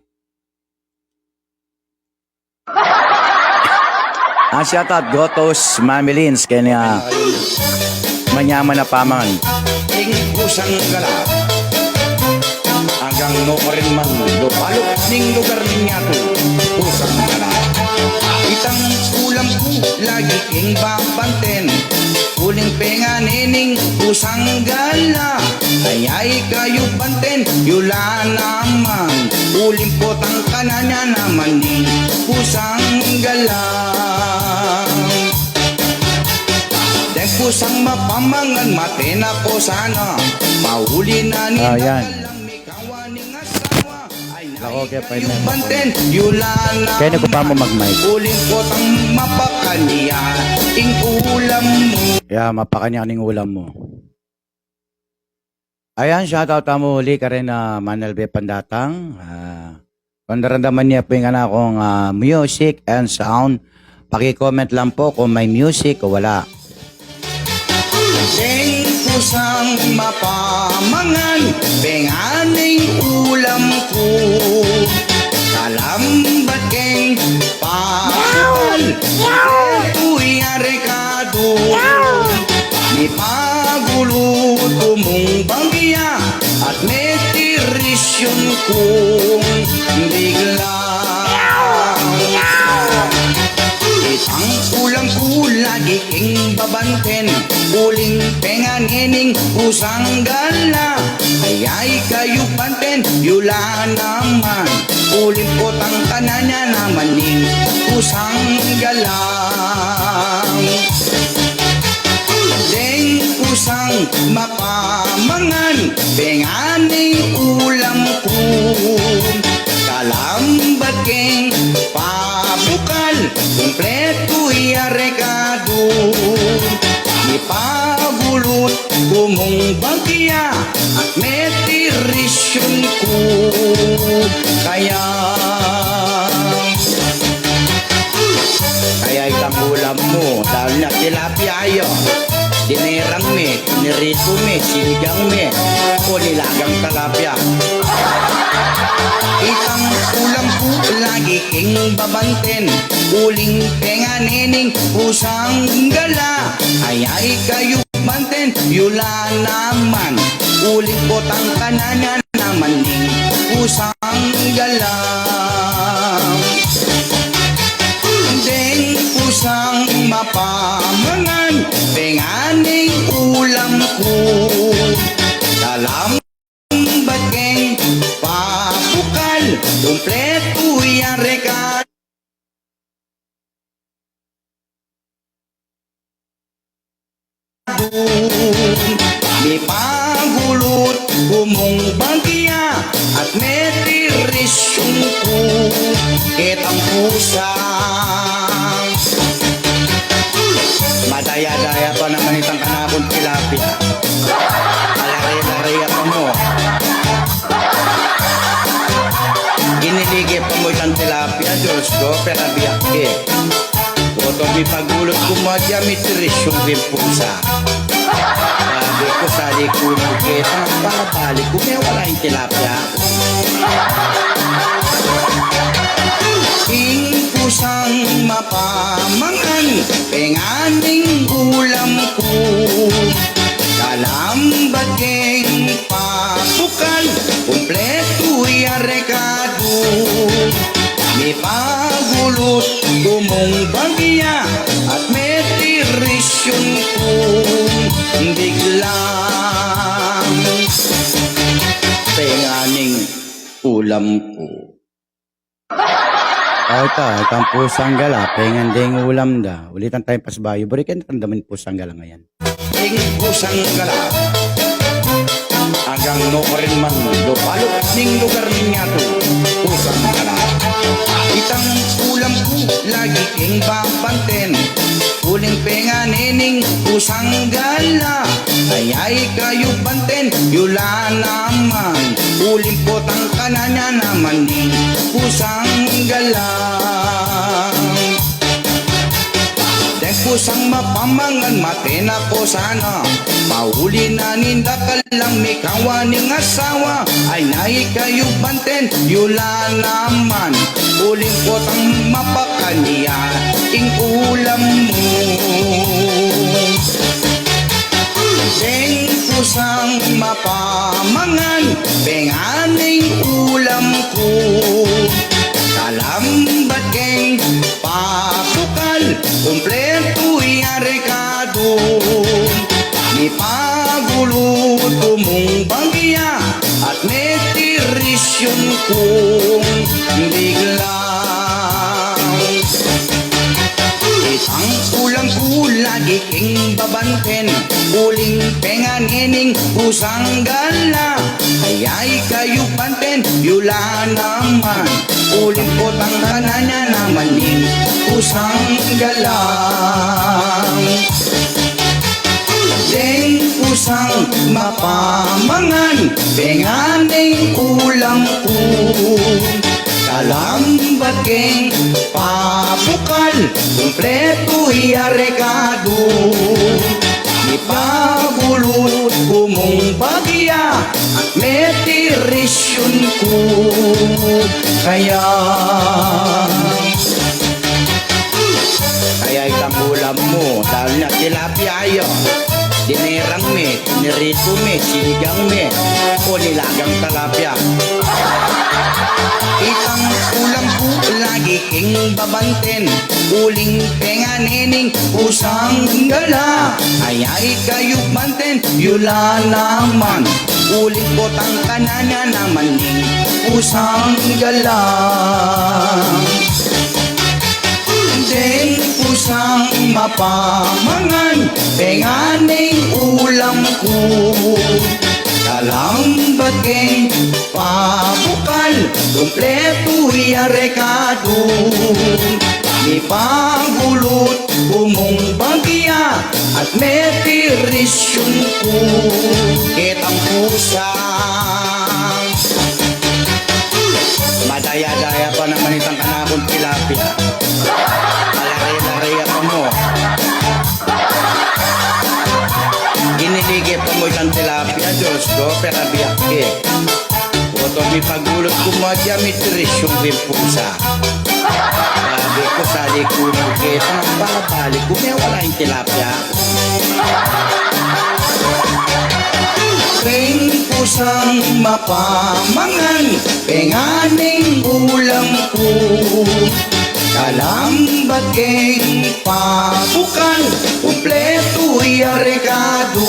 Ah, shoutout, Gotos, Mami Lins, kanya manyaman a pamangan. Ing pusang gala. Agang no pa rin man lupalop ning lugar ning yatu. Pusang gala. Itang ulam ku lagi king babanten. Uling pengane ning pusang gala. Ay, ay, kayu banten, yu la naman. Uling potang kanyan ya naman ning pusang gala. Deng pusang mapamangan, mate na ko sana. Mauli na ni Ah, yan. Nakalang mikawa ning asawa. Ay, Lako, kaya pa yun. Kayu banten, yu la naman. Kaya ni ko pa mo mag-mic. Uling potang mapakanya ing ulam mu. Ya, mapakanya ning ulam mu. Ayan, shoutout tamu uli karin, ah, Manalbe Pandatang. Ah, kung naramdaman ye pu ing kanakung, ah, music and sound, paki-comment lang po kung may music o wala. Deng pusang mapamangan, penganing ulam ku. Kalambat keng pakutan, kuya rekadu. Mipagulut umung bagya at metiris yung kung bigla. Itang ulam ku lagi king babanten, uling penganening pusang gala. Ay, ay, kayu banten, yu la naman. Uling potang kanyan ya naman ning pusang gala. Deng pusang mapamangan, penganing ulam ku. Kalambat keng pabukal, kumpletu ya rekadu. Mipagulut umung bagya, metiris yung ku. Kaya, kaya itang ulam mu, dahil na tilapia ya. Dinerang me, piniritu me, sinigang me, o nilagang tilapia. Itang ulam ku lagi king babanten, uling penganening pusang gala. Ay, ay, kayu banten, yu la naman. Uling potang kanyan ya naman ning pusang gala. Deng pusang mapamangan, penganing ulam ku. Kalambat keng pabukal, kumpletu ya rekadu. Mipagulut ku mung bagya at metiris yung ku ketang pusa. Madaya-daya pa naman itang kanakung tilapia. Malari-lari pa mu. Giniligi pa mu itang tilapia, Diyos ko, pera biyak e. Oto mipagulut ku mu agya, mitiris yung rimpusa. Sabi ku, sali ku mu keta, pagbalik ku, me wala ing tilapia. Ing pusang mapamangan, penganing ulam ku. Kalambat keng papukal, kumpletu ya rekadu. Mipagulut ku mung bagya at metiris yung kung biglang penganing ulam ku. O, ita, itang pusang gala, pengan deng ulam da. Ulitan tayung pasibayu, buri keng naramdaman ing pusang gala ngeni. Ing pusang gala. Anggang nu pa rin man lupalup ning lugar ning yatu. Pusang gala. Itang ulam ku lagi keng babanten. Uling penganing pusang gala. Ay, ay, kayu banten, yula naman. Uling potang kananya naman ning pusang gala. Deng pusang mapamangan, mate na ku sana. Mauli na ning dakal lang mikawa ning asawa. Ay, na ikayu banten, yula naman. Uling potang mapakanya ing ulam mu. Deng pusang mapamangan, penganing ulam ku. Kalambat keng papukal, kumpletu ya rekadu. Mipagulut ku mung bagya at metiris yung kung biglang. Itang ulam ku lagi keng babanten, uling penganing pusang gala. Ay, ay, kayu banten, yula naman. Uling potang kananya naman ning pusang gala. Deng pusang mapamangan, penganing ulam ku. Kalambat keng papukal, kumpletu ya rekadu. Mipagulut ku mung bagya at metiris yung ku. Kaya Kaya itang ulam mu, dahil na tilapia ya. Dinerang me, pinirito me, sinigang me, o nilagang tilapia. Itang ulam ku lagi keng babanten, uling penganing pusang gala. Ay, ay, kayu banten, yula naman. Uling potang kananya naman ning pusang gala. Deng pusang mapamangan, penganing ulam ku. Kalambat keng papukal, kumpletu ya rekadu. Mipagulut ku mung bagya at metiris yung ku. Ketang pusa. Madaya-daya pa naman itang kanakung tilapia. Malari-lari pa mu. Giniligi pa mu itang tilapia, Diyos ko, pera biyak e. Oto mipagulut ku mu agya, mitiris yung rimpusa. Sabi ku, sali ku mu keta, pagbalik ku, me wala ing tilapia. Deng pusang mapamangan, penganing ulam ku. Kalambat keng papukal, kumpletu ya rekadu.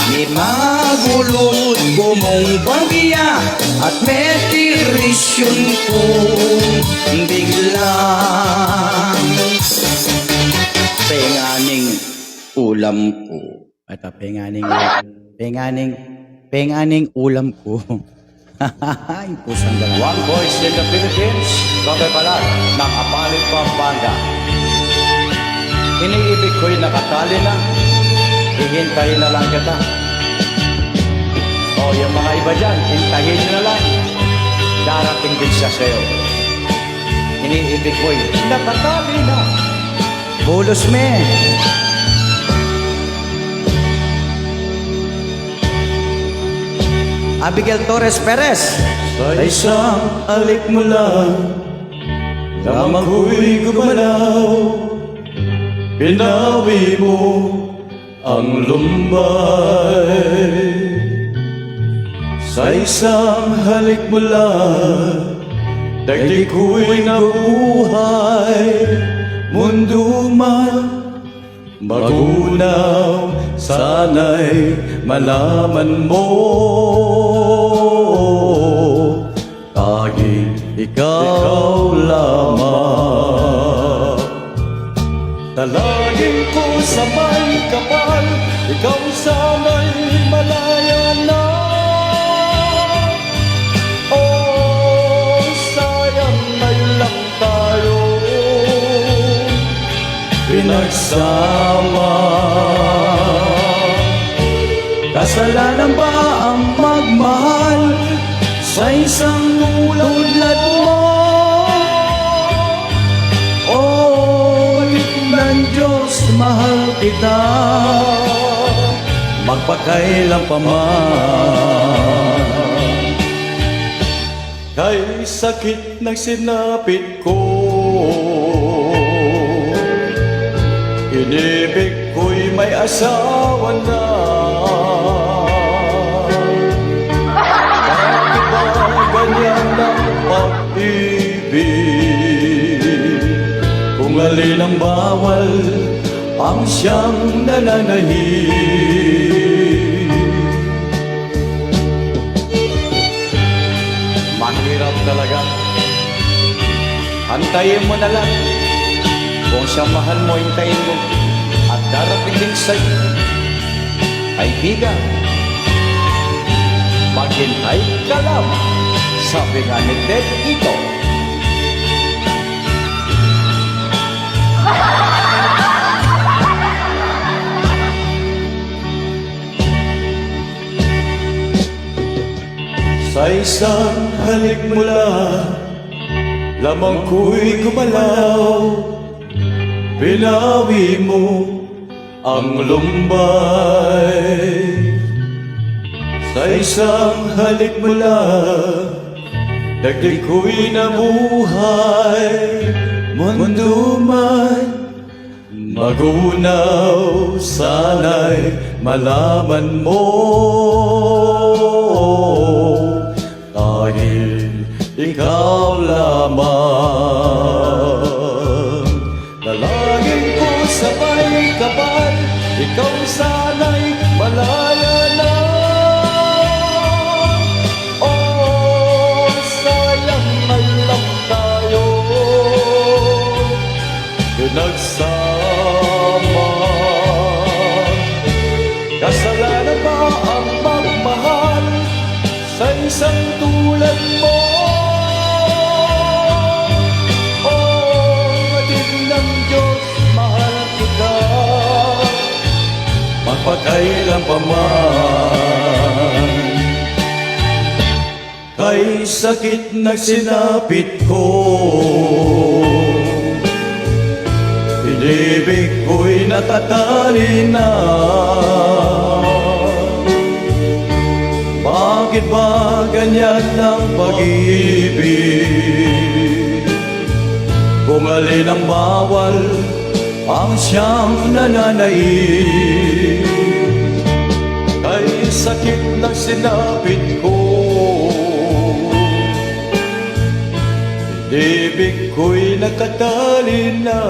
Mipagulut ku mung bagya at metiris yung ku. Biglang penganing ulam ku. At, ah, penganing, penganing, penganing ulam ku. Yung pusang gala. One Voice in the Philippines, Kape Palag ng Apalit, Pampanga. Iniibig ko'y nakatali na, hihintayin na lang kita. O, yung mga iba dyan, hintayin nyo na lang. Darating din siya sa'yo. Iniibig ko'y nakatali na. Bulos me. Abigail Torres Perez. Sa isang halik mo lang, lamang ko'y gumalaw, binawi mo ang lumbay. Sa isang halik mo lang, daigdig ko'y nabuhay. Mundo man, magunaw, sana'y malaman mo, tanging ikaw lamang. Dalangin ko sa may kapal, ikaw sana'y malaya na. O, sayang, ngayon lang tayo pinagsama. Kasalanan ba ang magmahal sa isang tulad mo? O, kapatid ng Diyos, mahal kita magpakailan pa man. Kay sakit ng sinapit ko, inibig ko'y may asawa na. Bakit ba ganyan ang pag-ibig? Kung alin ang bawal, ang siyang nananahimik. Mahirap talaga. Antayin mo na lang. Kung siyang mahal mo, hintayin mo. At darating din sa'yo. Kaibigan, maghintay ka lang, sabi nga ni Ted Ito. Sa isang halik mo lang, lamang ko'y gumalaw, binawi mo ang lumbay. Sa isang halik mo lang, daigdig ko'y nabuhay. Mundo man magunaw, sana'y malaman mo, dahil ikaw lamang. Dalangin ko sa may kapal, ikaw sana'y malaya na. O, sayang, ngayon lang tayo pinagsama. Kasalanan ba ang magmahal sa isang tulad mo? O, atin ng Diyos, mahal kita magpakailan pa man. Kay sakit ng sinapit ko, inibig ko'y natatali na. Bakit ba ganyan ang pag-ibig? Kung alin ang bawal, ang siyang nananaig. Kay sakit ng sinapit ko, inibig ko'y nakatali na.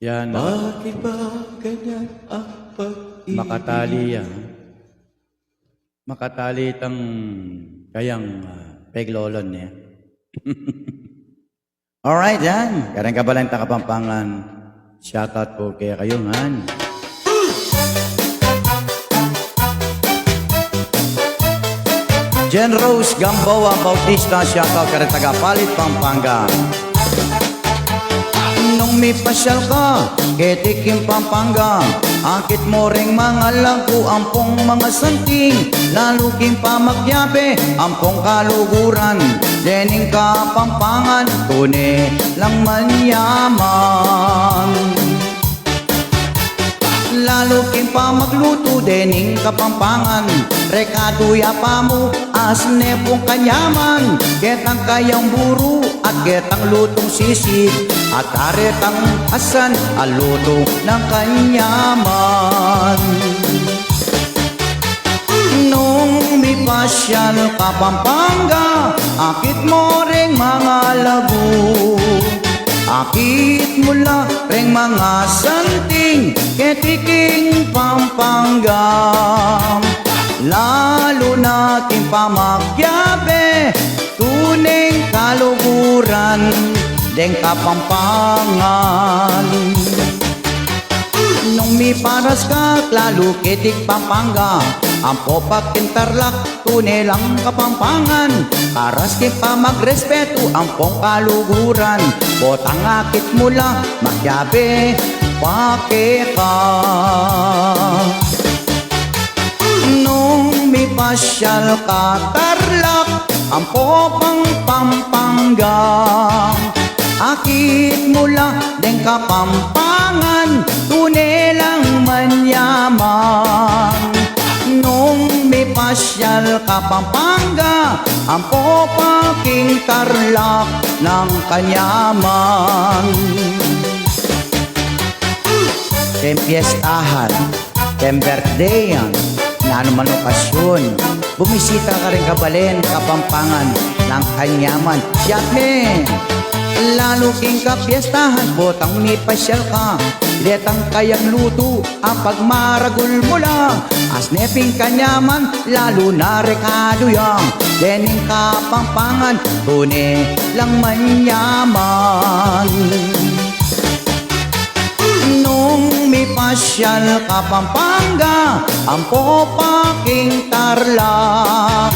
Yan. Bakit ba ganyan ang pag-ibig? Makatali yan. Makatali tang kayang, ah, peglolon niya. Alright, yan. Kareng kabalang ta Kapampangan. Shoutout po kekayu ngan. Jen Rose Gamboa Bautista, shoutout kare taga Palit, Pampanga. Nung mipasyal ka keti king Pampanga, akit mu reng mangalagu ampong mangasanting, lalu king pamagyabe ampong kaluguran, dening Kapampangan tune lang manyaman. Lalu king pamaglutu dening Kapampangan, rekadu ya pa mu, asne pung kanyaman, ketang kayang buru at ketang lutung sisig, at karetang asan a lutu nang kanyaman. Nung mipasyal ka Pampanga, akit mu reng mangalagu, akit mu la reng mangasanting keti king Pampanga, lalu na king pamagyabe tuneng kaluguran deng Kapampangan. Nung miparas ka lalu keti Pampanga, ampo pa king Tarlac tune lang Kapampangan, paras king pamagrespetu ampong kaluguran, potang akit mu la magyabe pa keka. Nung mipasyal ka Tarlac, ampo pang Pampanga, akit mu la deng Kapampangan tune lang manyaman. Nung mipasyal ka Pampanga, ampo pa king Tarlac nang kanyaman. King piyestahan, king birthdayan, nanu man okasyun, bumisita ka ring kabalen Kapampangan nang kanyaman. Siya, men! Lalu king kapiyestahan, potang mipasyal ka, detang kayang lutu a pagmaragul mu la, asne ping kanyaman, lalu na rekadu ya dening Kapampangan tune lang manyaman. Nung mipasyal ka Pampanga, ampo pa king Tarlac,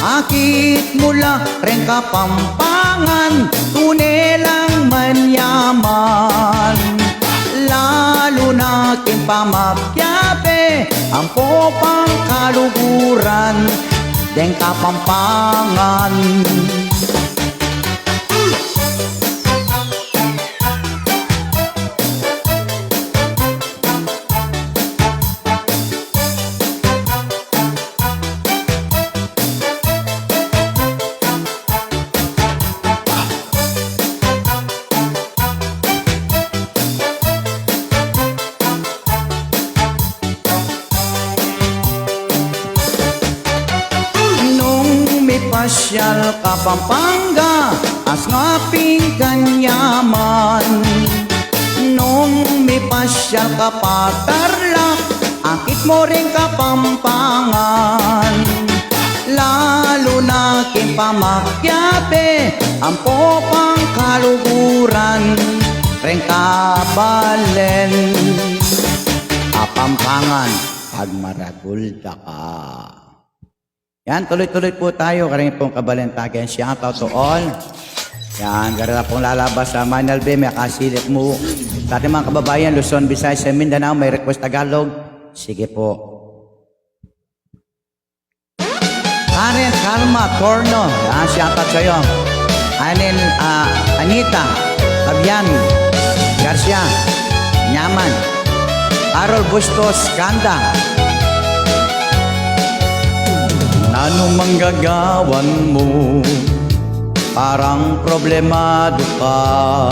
akit mu la reng Kapampangan tune lang manyaman, lalu na king pamagyabe ampo pang kaluguran deng Kapampangan. Nung mipasyal ka Pampanga, asna ping kanyaman. Nung mipasyal ka pa Tarlac, akit mu ring Kapampangan, lalu na king pamagyabe ampo pang kaluguran reng kabalen Kapampangan, pagmaragul da ka. Yan, tuloy-tuloy po tayo. Karing pong kabalen tagen, shout out to all. Yan, karela pong lalabas a Manalbe, makasilip mu. Sa ating mga kababayan, Luzon, Visayas, and Mindanao, may request Tagalog. Sige po. Karen Calma Torno, yan, shout out sa'yo. Anin, ah, Anita Fabian Garcia, Nyaman. Carol Bustos Ganda. Nanu mang gagawan mu, parang problemadu ka.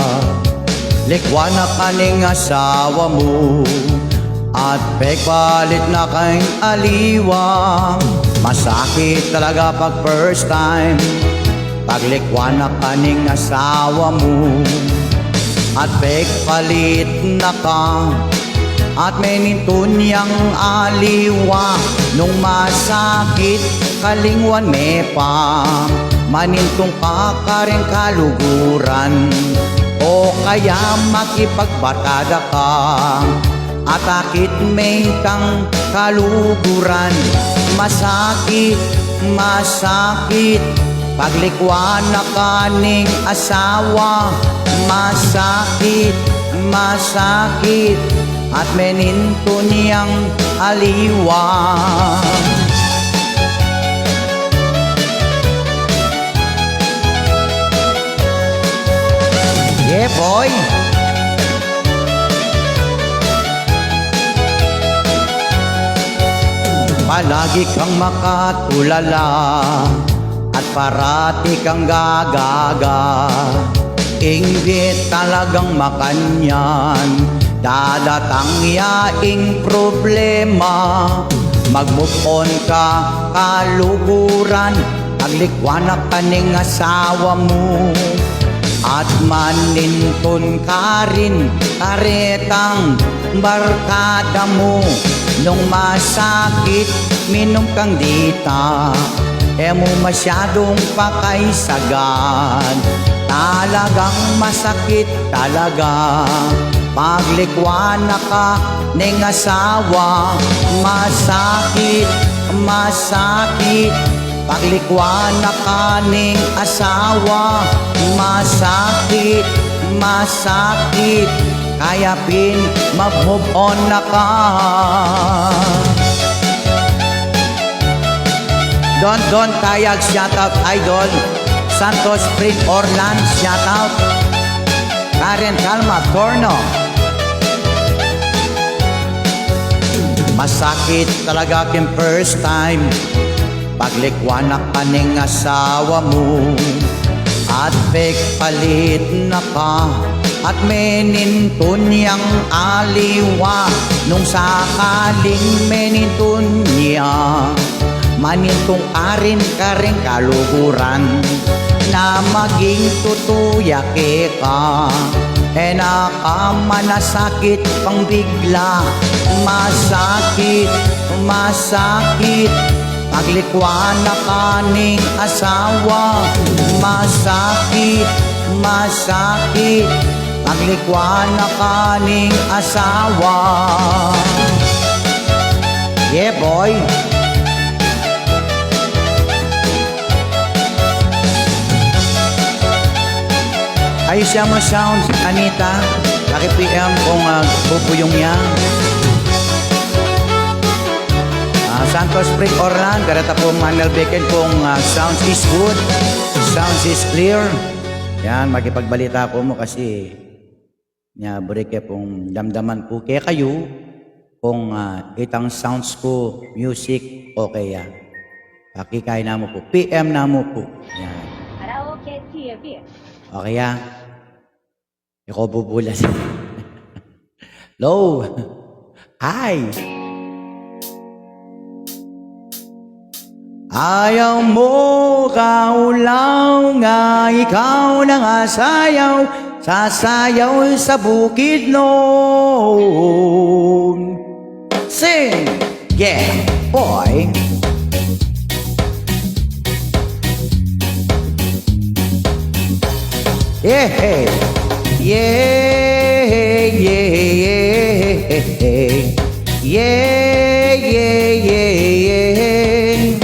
Likwan na ka ning asawa mu at pegpalit na ka ning aliwa. Masakit talaga pag first time. Paglikwan na ka ning asawa mu at pegpalit na ka, at menintun yang aliwa, nung masakit kalingwan me pa, manintun ka karing kaluguran. O kaya makipagbarkada ka at akit me itang kaluguran. Masakit, masakit, paglikwan na ka ning asawa. Masakit, masakit, at menintun yang aliwa. Yeah, boy. Palagi kang makatulala at parati kang gagaga. Ing bie talagang makanyan, dadatang ya ing problema. Mag-move on ka, kaluguran, paglikwan na ka ning asawa mu, at manintun ka rin karetang barkada mu. Nung masakit, minum kang dita, e mu masyadung pakaisagad. Talagang masakit talaga paglikwan na ka ning asawa. Masakit, masakit, paglikwan na ka ning asawa. Masakit, masakit, kaya pin mag-move on na ka. Don Don Tayag, shout out, idol. Santos Spring Orlan, shout out. Karen Calma Torno. Masakit talaga king first time paglikwan na ka ning asawa mu, at pegpalit na ka, at menintun yang aliwa. Nung sakaling menintun ya, manintun ka rin karing kaluguran na maging tutu ya keka. E na ka manasakit pang bigla. Masakit, masakit, paglikwan na ka ning asawa. Masakit, masakit, paglikwan na ka ning asawa. Yeah, boy. Ayos ya mo sound, Anita. Paki-P M kung, ah, bubuyung ya. Ah, Santos Spring Orlan, kareta pung Manel Beken kung, ah, sounds is good, sounds is clear. Yan, makipagbalita ku mu kasi nya buri ke pung damdaman ku kekayu kung, ah, itang sounds ku, music, okay ya. Pakikain na mu pu, P M na mu pu. Yan. Karaoke T V. Okay ya. Ikaw bubulas. Low. High. Ayaw mo kaulaw nga ikaw na nga sayaw, sasayaw sa bukid nun. Sing, yeah, boy. Yeah, yeah, yeah, yeah, yeah. Yeah, yeah, yeah, yeah.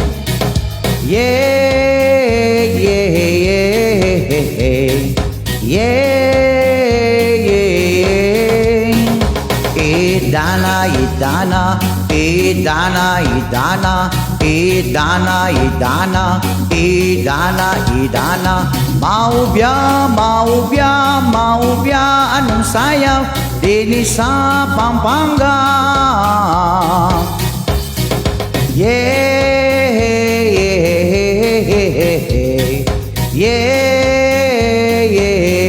Yeah, yeah, yeah, yeah. Yeah, yeah, yeah. Idana, idana, idana, idana, idana, idana, idana, idana. Maubya, maubya, maubya, anung sayaw dini sa Pampanga. Yeah, yeah, yeah, yeah, yeah. Yeah, yeah, yeah,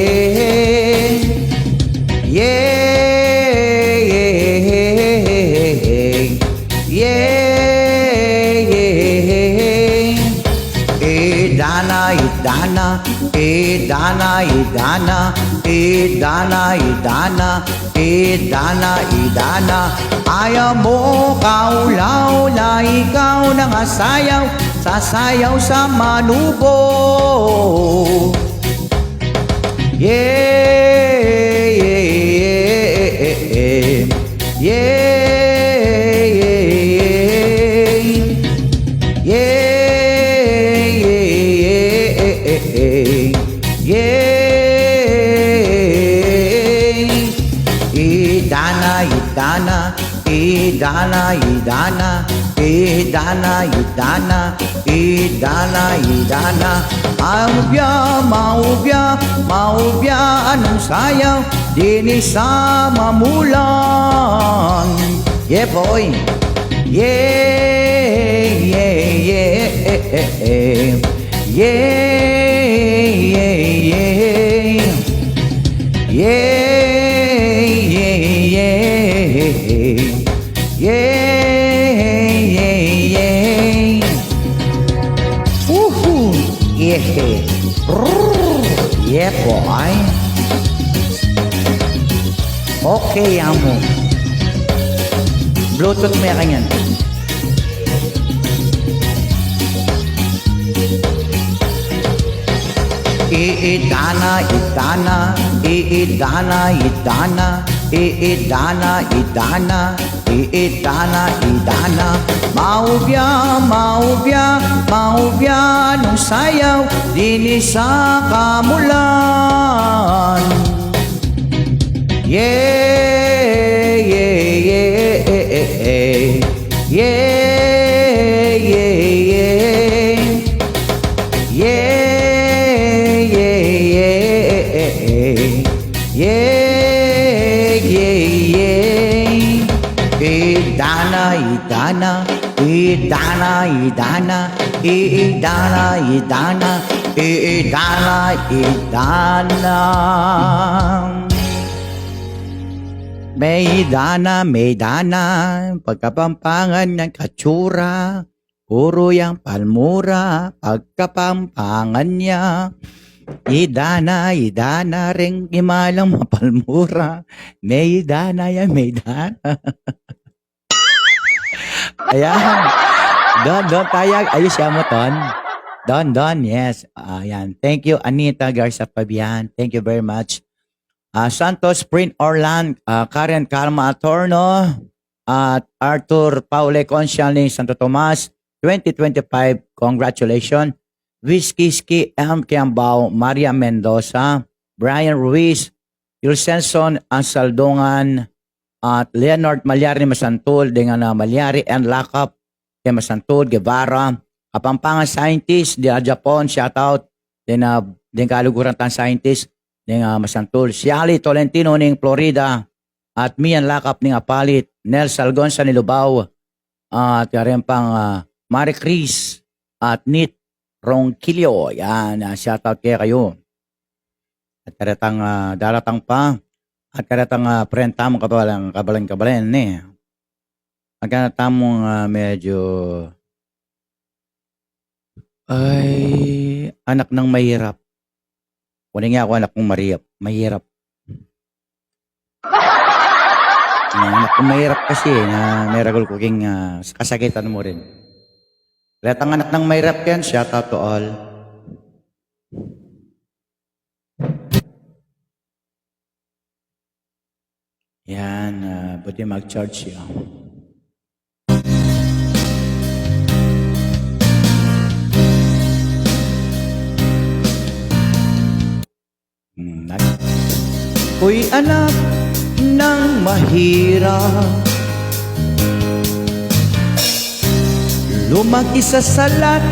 yeah. Idana, idana, idana, idana, idana, idana. Idana, idana, ayaw mo kaulaw na ikaw na nga sayaw, sasayaw sa manubo. Yay, yay, yay, yay, yay, yay, yay. Yay, yay, yay, yay, yay, yay. Idana, idana, idana, idana, idana, idana, idana, idana. Maubya, maubya, maubya, anung sayaw, dini sa mamulan. Yeah, boy. Yeah, yeah, yeah. Yeah, yeah, yeah. Yeah, yeah, yeah. Yeah, yeah, yeah. Woohoo! Yeah. Brrr. Yeah, boy. Okay, amo. Bluetooth me kanyan. Iidana, idana, iidana, idana, iidana, idana, iidana, idana. Maubya, maubya, maubya, nung sayaw, dini sa kamulan. Yeah, yeah, yeah, yeah, yeah, yeah. Yeah, yeah, yeah. Yeah, yeah, yeah. Yeah, yeah, yeah. Idana, idana, idana, idana, idana, idana, idana, idana. May dana, may dana, pagkapampangan yang katsura, puru yang palmura, pagkapampangan ya. Idana, idana, ring imalang mapalmura, may dana ya, may dana. Ayan. Don, Don Tayag, ayos ya mo, Ton. Don, Don, yes. Ayan. Thank you, Anita Garza Fabian. Thank you very much. Ah, Santos Print Orland, ah, Karen Calma Atorno, at Arthur Paule Consial ning Santo Tomas, twenty twenty-five, congratulations. Whiskey Ski M. Kiambao, Maria Mendoza, Brian Ruiz, Yulsenson Ansaldongan, at Leonard Malyari Masantul, dengan, ah, Malyari and Lakap, keng Masantul, Guevara, Kapampangan scientist, di a Japon, shout out, dengan, dengan kaluguran tang scientist, dengan, ah, Masantul, Siali Tolentino ning Florida, at Mian Lakap ning Apalit, Nel Salgonsa ning Lubao, at kareng pang, ah, Mari Chris, at Nit Ronquillo. Yan, ah, shout out kekayu. At karetang, ah, daratang pa. At karetang, ah, friend tamung kabalan, kabalan, kabalan, ne. At karetang tamung, ah, medyo, ay, anak ng mahirap. Kuning aku anak kung mariyap, mahirap. Ang anak kung mahirap kasi, eh, na meragul ku king, ah, kasakitan mu rin. Karetang anak ng mahirap yan, shout out to all. Yan, ah, pwede mag-charge siya. Hmm, nag- Ako'y anak ng mahirap, lumaki sa salat,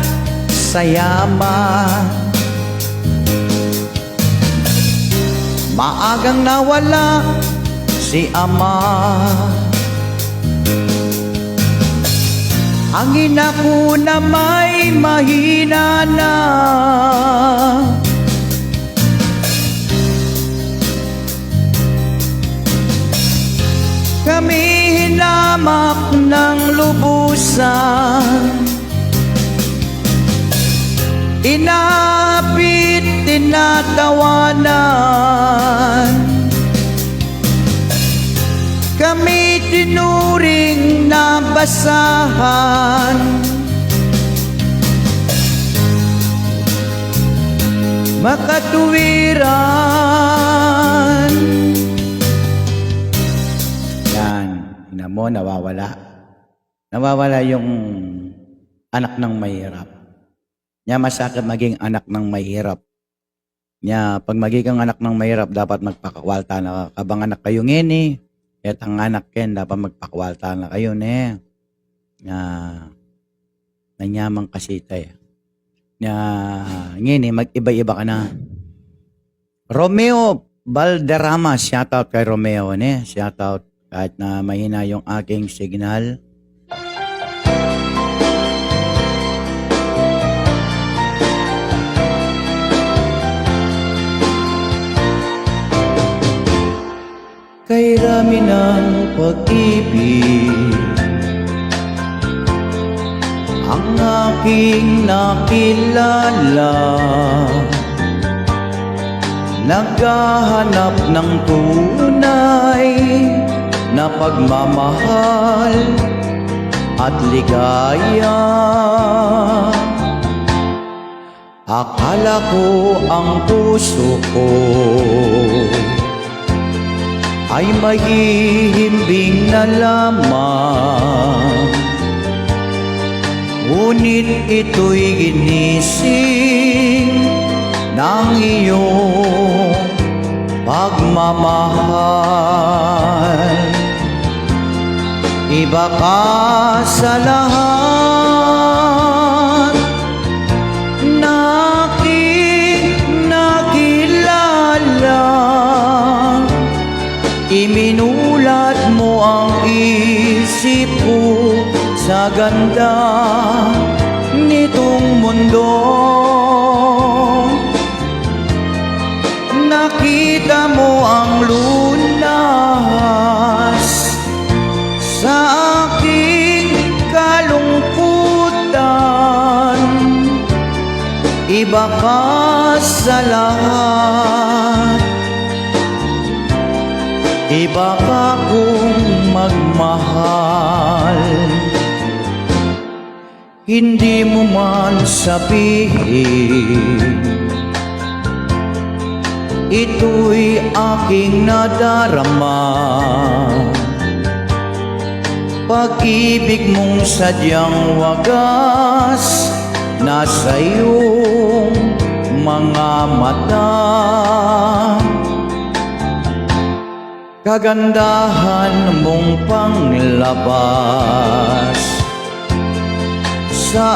sa yaman. Maagang nawala si ama. Ang ina ko nama'y mahina na. Kami hinamak ng lubusan. Inapit, tinatawanan. Kami tinuring na basahan. makatuwiran. Yan. Tingnan mo, nawawala. Nawawala yung anak ng mahirap. Nya, masakit maging anak ng mahirap. Nya, pag maging anak ng mahirap, dapat magpakawalta na ka. Kabang anak kayu ngeni, etang anak ken, dapat magpakawalta na kayu, ne. Nya, nanyaman kasi tayo. Nya, ngeni, mag-iba-iba ka na. Romeo Valderrama, shout out kay Romeo, ne? Shout out kahit na mahina yung aking signal. Kay rami ng pag-ibig ang aking nakilala. Naghahanap ng tunay na pagmamahal at ligaya. Akala ko ang puso ko ay mahihimbing na lamang, ngunit ito'y ginising ng iyong pagmamahal. Iba ka sa lahat na aking nakilala. Iminulat mo ang isip ko sa ganda nitong mundo. Nakita mo ang lunas sa aking kalungkutan. Iba ka sa lahat, iba ka kung magmahal. Hindi mo man sabihin, ito'y aking nadarama. Pag-ibig mong sadyang wagas, nasa iyong mga mata. Kagandahan mong panglabas sa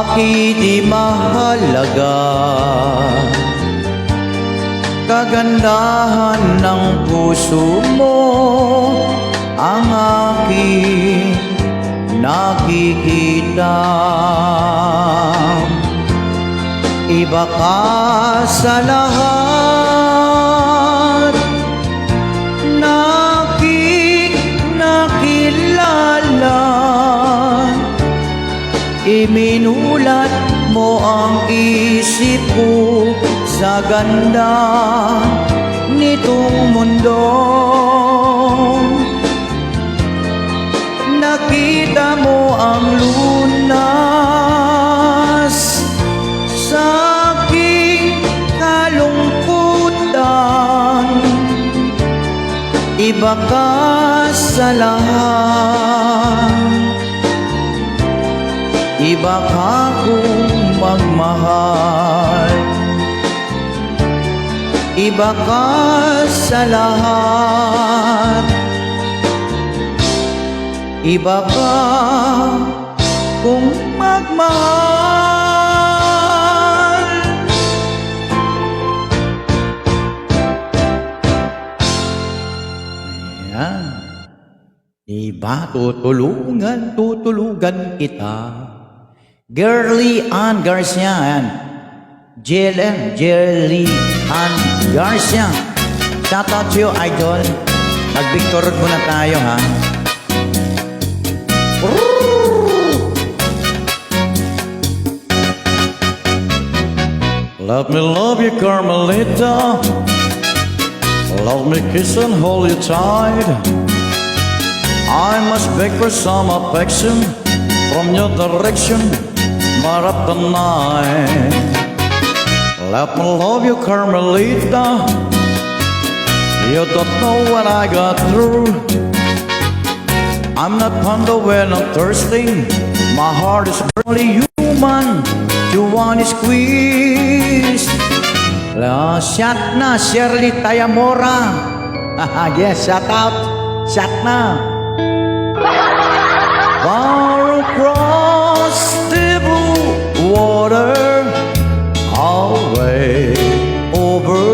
aki di mahalaga. Kagandahan ng puso mo ang aking nakikita. Iba ka sa lahat na aking nakilala. Iminulat mo ang isip ko sa ganda nitong mundo. Nakita mo ang lunas sa aking kalungkutan. Iba ka sa lahat, iba ka kung magmahal. Iba ka sa lahat, iba ka kung magmahal. Ayan. Iba, tutulungan, tutulugan kita. Girly Ann Garcia, ayan. J L N, Girly Ann Garcia. Shout out to you, idol. Mag-Victor Road muna tayo, ha? Let me love you, Carmelita. Let me kiss and hold you tight. I must beg for some affection from your direction, but of the night. Let me love you, Carmelita. You don't know what I got through. I'm not fond of when I'm thirsting. My heart is barely human. You want to squeeze. La, shot na, Shirley Tayamora. Yes, shout out. Shot na. Far across the blue water, away over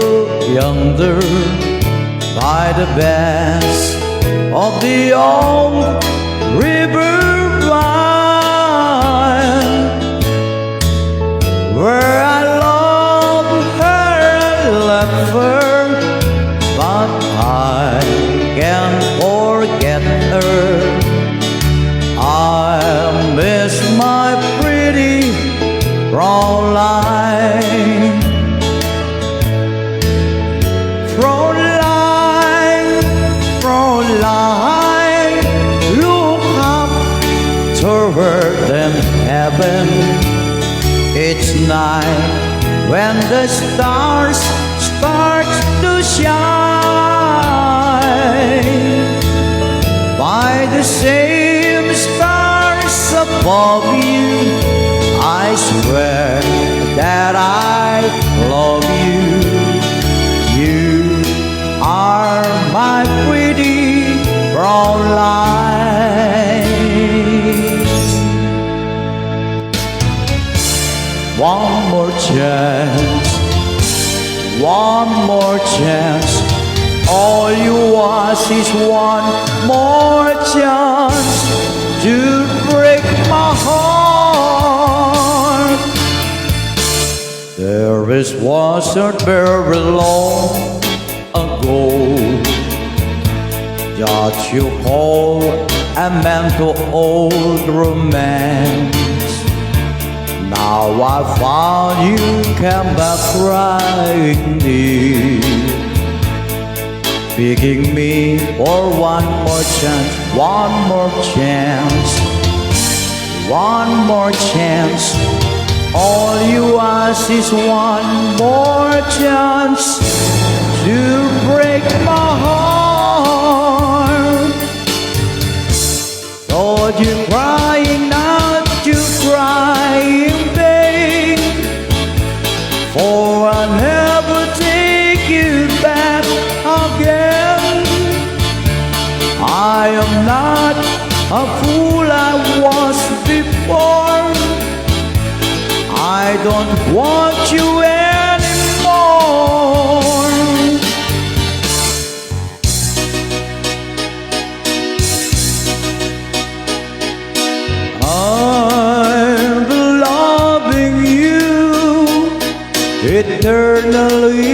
yonder, by the banks of the old river Wye, where I love her, I left her, but I can't forget her. I miss my pretty Fraulein. Fraulein, Fraulein, look up toward the heaven. It's night when the stars start to shine. By the same stars above you, I swear that I love you. You are my pretty Fraulein. One more chance, one more chance. All you ask is one more chance to break my heart. There is was a very long ago that you call a man to old romance. Now I found you come back crying near, begging me for one more chance, one more chance. One more chance. All you ask is one more chance to break my heart. Lord, you crying out, you crying pain. For I never take you back again. I am not a fool I was before. I don't want you anymore. I'll be loving you eternally.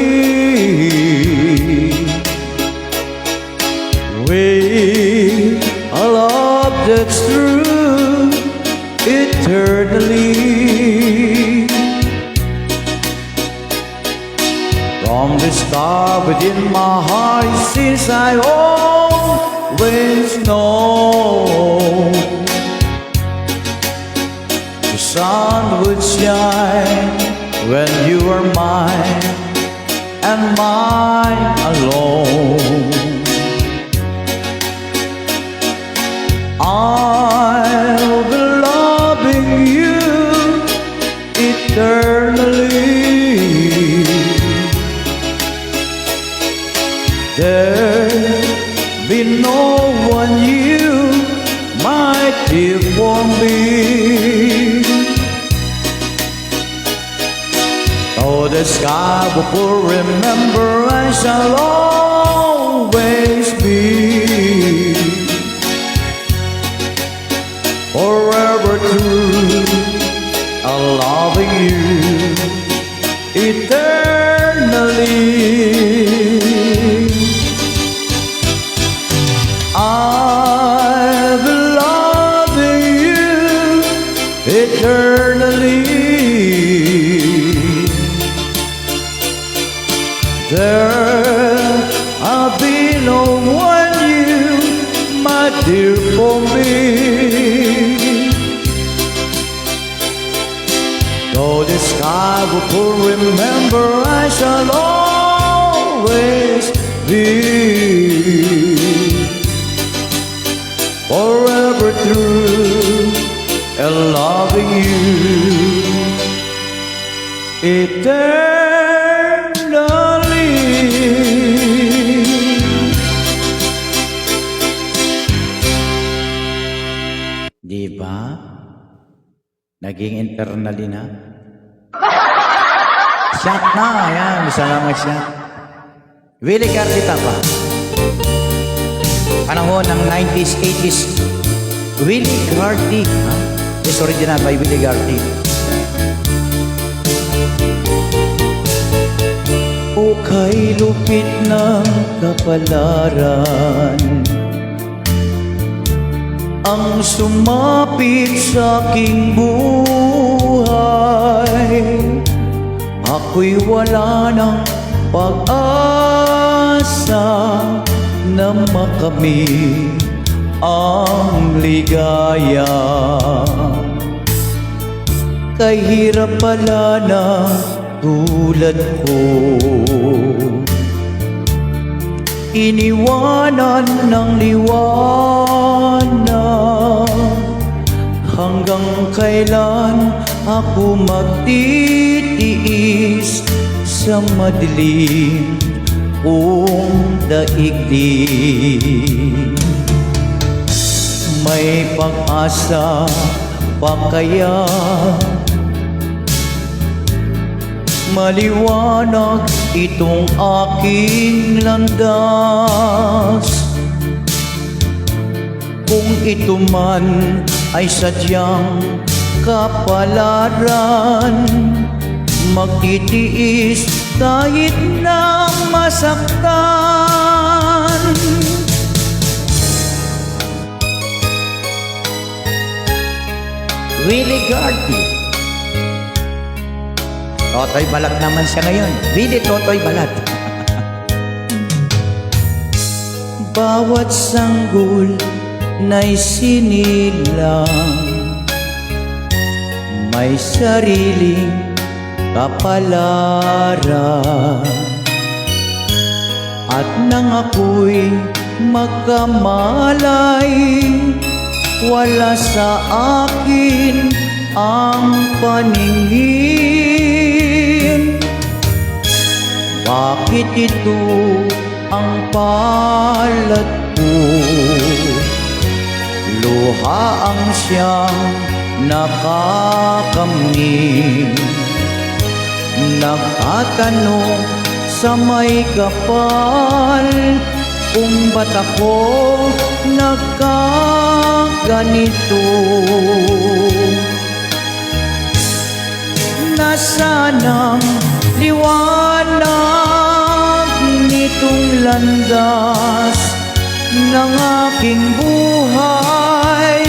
With a love that's true eternally. From the star within my heart, since I always know the sun would shine when you are mine and mine alone. I'll be loving you eternally. There be no one you, my dear, for me. Though the sky will remember, I shall always be forever true, a loving you eternally. I'll be loving you eternally. There will be no one you, my dear, for me. Though the sky For remember, I shall always be forever true and loving you eternally. Di ba? Naging internally na. Shot na. Ayan, salamat, shot. Willie Gardi tapa. Panahon ng nineties, eighties. Willie Gardi, ha? This original by Willie Gardi. O kay lupit ng kapalaran ang sumapit sa aking buhay. Ako'y wala ng pag-asa na makamit ang ligaya. Kahirap pala na tulad ko, iniwanan ng liwanag. Hanggang kailan ako magtitiis sa madilim kong daigdig? May pag-asa pa kaya? Maliwanag itong aking landas. Kung ito man ay sadyang kapalaran, magtitiis kahit na masaktan. Willie Gardi. Totoy Balat naman siya ngayon. Willie Totoy Balat. Bawat sanggol na isinilang may sariling kapalaran. At nang ako'y magkamalay, wala sa akin ang paningin. Bakit ito ang palad ko? Luha ang siyang nakakamit. Nagtatanong sa may kapal kung ba't ako nagkaganito. Nasaan ang liwanag nitong landas ng aking buhay?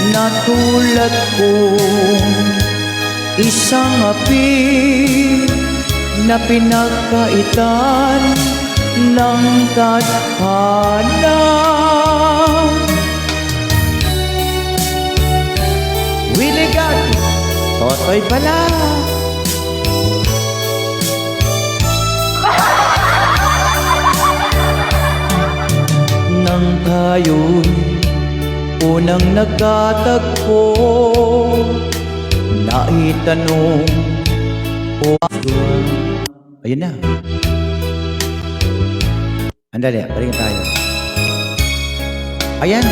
Na tulad kong isang api na pinagkaitan ng tadhana. Willie Gardi, Totoy Balat. Nang tayo'y unang nagkatagpo, naitanong ko. Ayun na. Andali, balik tayo. Ayan.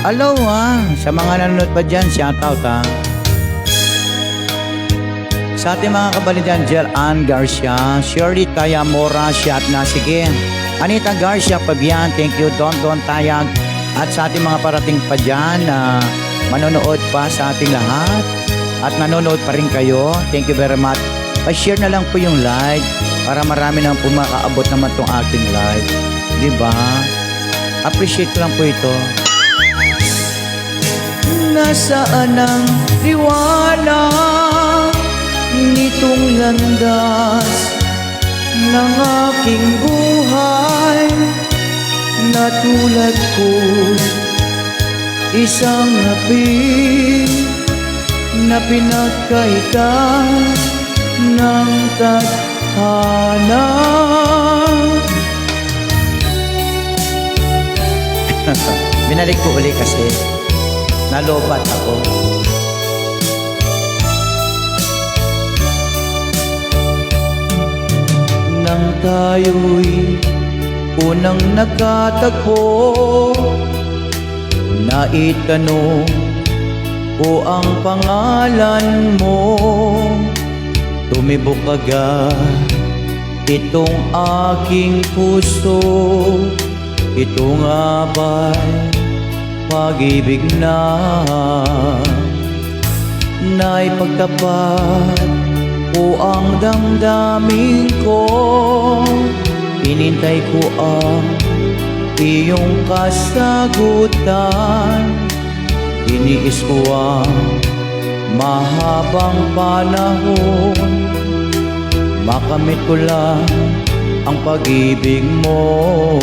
Hello, ah. Sa mga nanonood pa dyan, shout out, ah. Sa ating mga kabalikan dyan, Jel Ann Garcia, Shirley Tayamora, shout na, sige. Anita Garcia Pabian, thank you, Don Don Tayag. At sa ating mga parating pa dyan na manonood pa sa ating lahat at nanonood pa rin kayo, thank you very much. Pa-share na lang po yung live para marami naman po makaabot naman tong aking live. Di ba? Appreciate ko lang po ito. Nasaan ang liwanag nitong landas ng aking buhay? Na tulad ko, isang api na pinagkaitan ng tadhana. Binalik ko uli kasi nalobat ako. Nang tayo'y unang nagkatagpo, naitanong ko ang pangalan mo. Tumibok agad itong aking puso. Ito nga ba'y pag-ibig na? Naipagtapat ko ang damdamin ko. Inintay ko ang iyong kasagutan. Tiniis ko ang mahabang panahon. Makamit ko lang ang pag-ibig mo.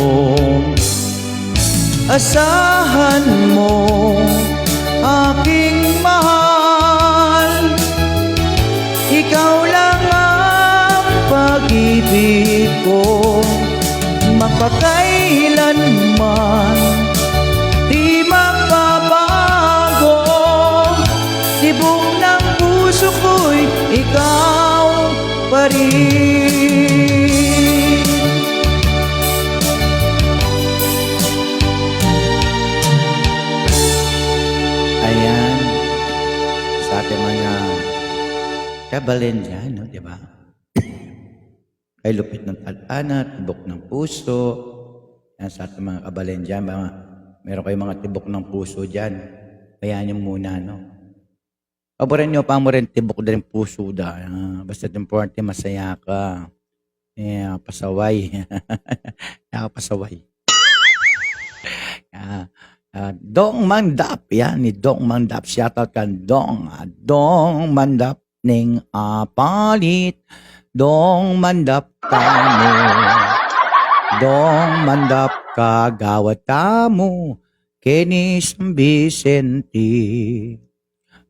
Asahan mo, aking mahal, ikaw lang ang pag-ibig ko. Mapakailanman di magbabago. Tibok ng puso ko'y ikaw pa rin. Ayan. Sa ating mga kabalen dyan, no? Di ba? Kay lupit ng tadhana, tibok ng puso. Yan sa ating mga kabalen dyan. Mga, meron kayong mga tibok ng puso dyan. Kaya nyo muna, no? Paboran nyo pa mo rin tibok din puso da. Ah, basta importante masaya ka. Eh, pasaway. Nakapasaway. Ah, ah, Dong Mandap. Yan, ni Dong Mandap. Shoutout kan Dong. Ah, Dong Mandap ning apalit. Dong Mandap tamu. Dong Mandap kagawad tamu. Keni San Vicente.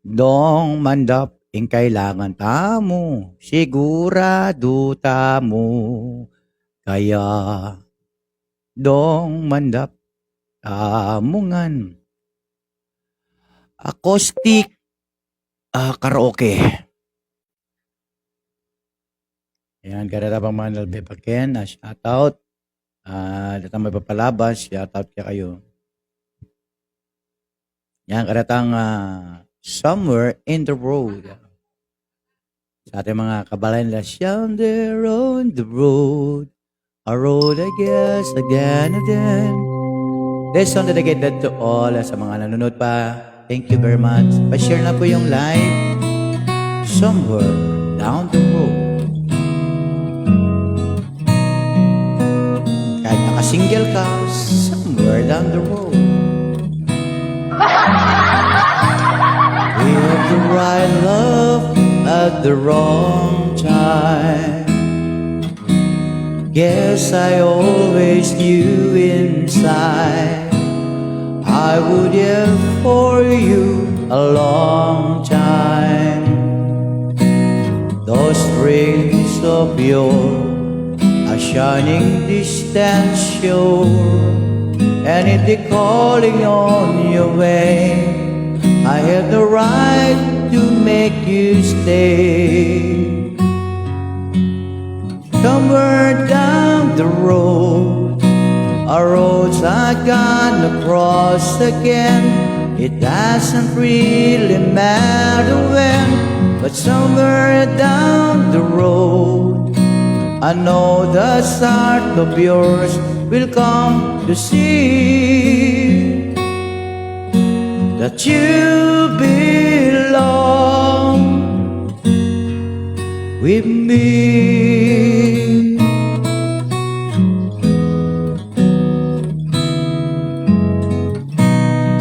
Dong Mandap ing kailangan tamu. Siguradu tamu. Kaya Dong Mandap tamu ngan. Acoustic, ah, karaoke. Ayan, kareta pang Manalbe Paken, ah, shoutout. Ah, datang may papalabas, shoutout kaya kayo. Yan, karetang, ah, Somewhere in the Road. Sa ating mga kabalen, that's yonder on the road. A road, I guess, again, again. This song dedicated to all, ah, sa mga nanonood pa. Thank you very much. Pa-share na po yung live. Somewhere down the road. Kahit naka-single ka, somewhere down the road. We have the right love at the wrong time. Guess I always knew inside I would have for you a long time. Those dreams of yours are shining distant shore, and if they're calling on your way, I have the right to make you stay. Somewhere down the road, our roads are gonna cross again. It doesn't really matter when, but somewhere down the road, I know the heart of yours will come to see that you belong with me.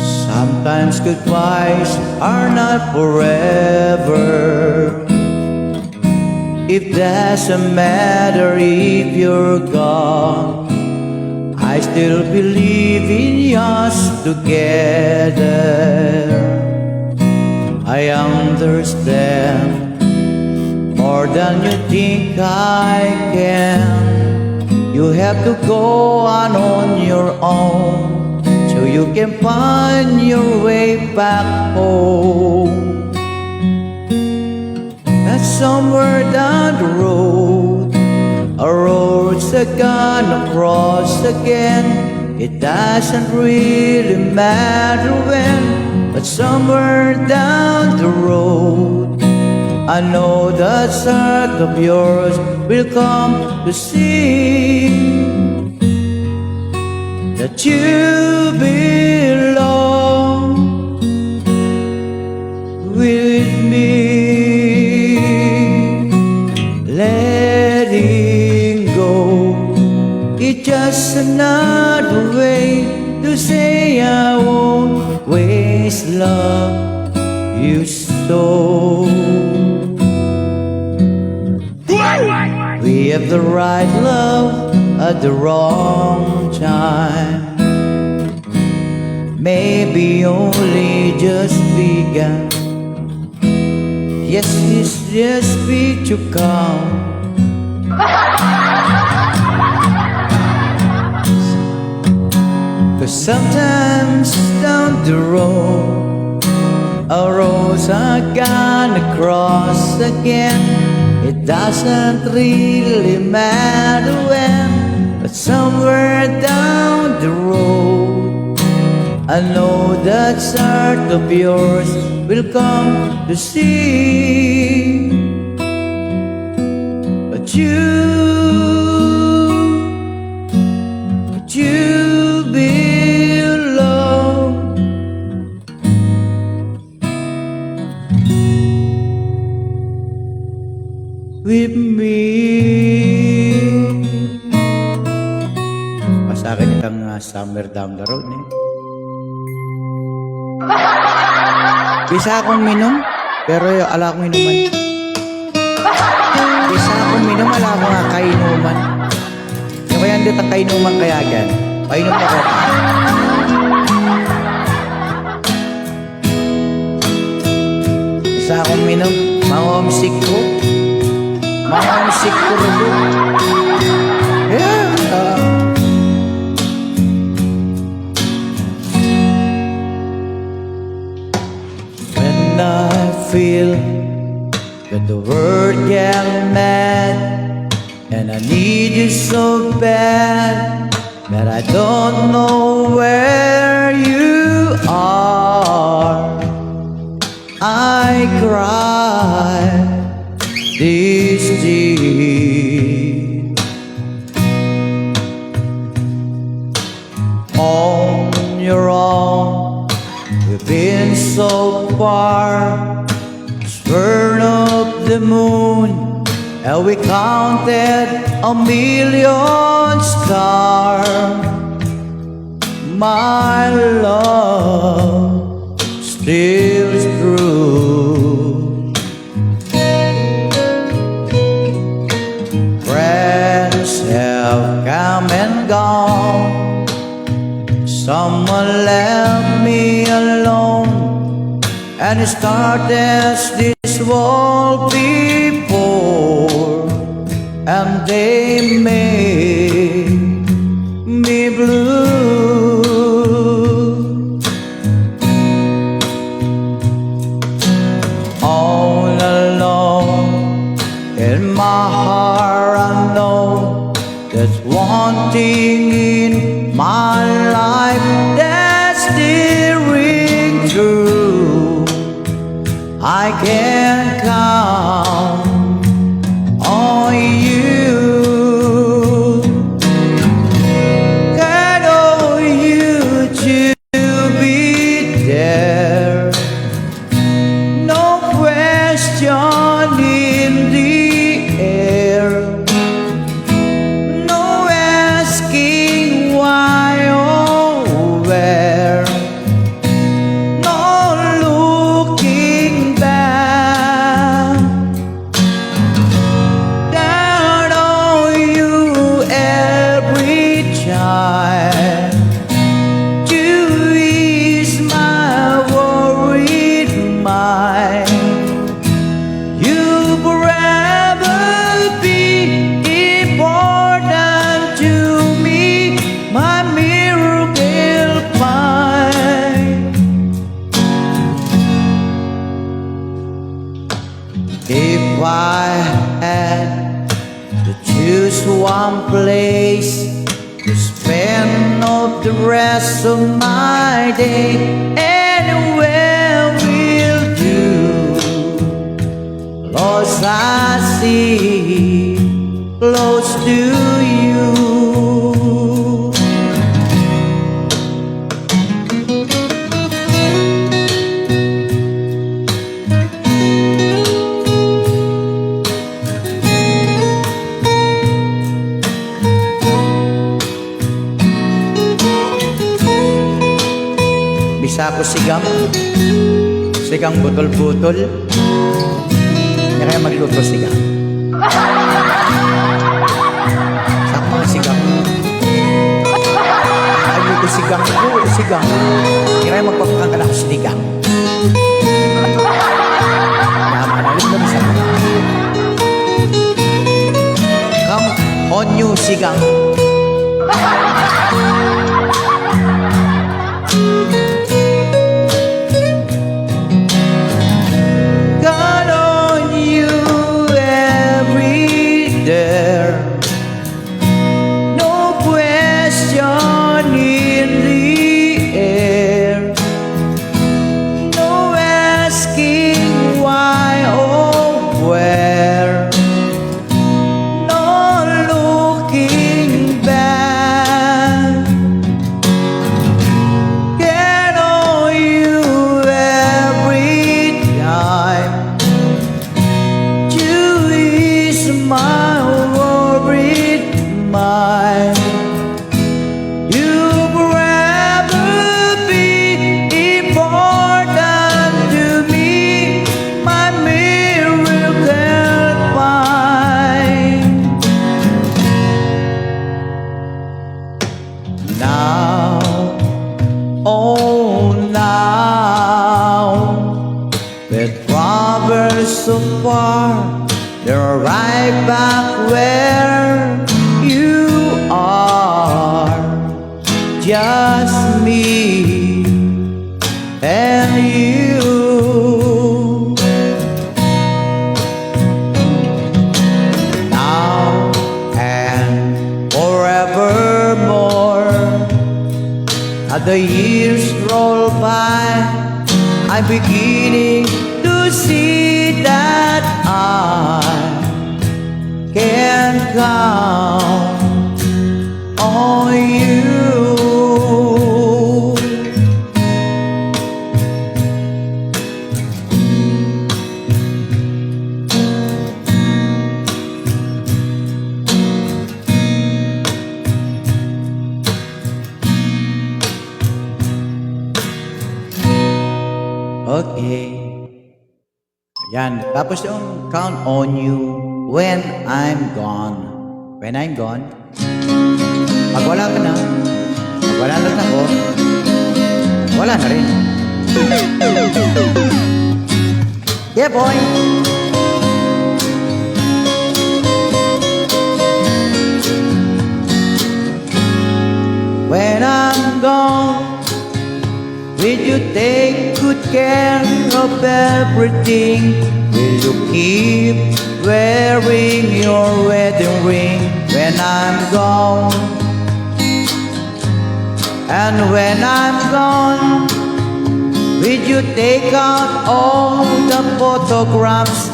Sometimes goodbyes are not forever. It doesn't matter if you're gone, I still believe in us together. I am understand more than you think I can. You have to go on, on your own so you can find your way back home. And somewhere down the road, a road's gonna cross again. It doesn't really matter when, but somewhere down the road, I know that heart of yours will come to see that you belong with me. Letting go is just another way to say I won't always love you so. We have the right love at the wrong time. Maybe only just begun. Yes, it's just be to come. 'Cause sometimes down the road, our roads are gonna cross again. It doesn't really matter when, but somewhere down the road, I know that heart of yours will come to see. But you, but you belong with me. Pasakin itang, ah, somewhere down the road, eh. Bisa akong minum, pero ala akong inuman. Bisa akong minum, ala akong kainuman. Yung kaya hindi ta kainuman kaya dyan. Painom ako. Bisa akong minum, ma-homesick ko. Ma-homesick ko rin. Yeah. When I feel that the world can mad and I need you so bad, but I don't know where you are. I cry this tear on your own. We've been so far. Turn up the moon, and we counted a million stars. My love still is true. Friends have come and gone. Someone left me alone. And it started as this world before, and they made me blue. All alone in my heart, I know there's one thing in my life that's still ring true. I can count on you. I had to choose one place to spend all the rest of my day. Anywhere will do, 'cause I see close to you. Bisa ku sigang, sigang butul-butul. Nya kaya magluto sigang. Sa mga sigang. Ay, luto sigang. Luto sigang. Nya kaya magpapakang ka na ku sinigang. Naman, alis na bisa. Come on, you sigang. Got on you every day. No question in the air. No asking why or where. No looking back. Get on you every time. You is my worried mind. You'll forever be important to me, my miracle find. Now, oh now, with troubles so far, they're right back where you are. Just me and you. Now and forevermore. As the years roll by, I'm beginning to see that I can count on you. Okay. Yan. Tapos yung count on you when I'm gone. When I'm gone. Pag wala ka na, pag wala na ako, wala na rin. Yeah, boy. When I'm gone, will you take good care of everything? Will you keep wearing your wedding ring when I'm gone? And when I'm gone, will you take out all the photographs?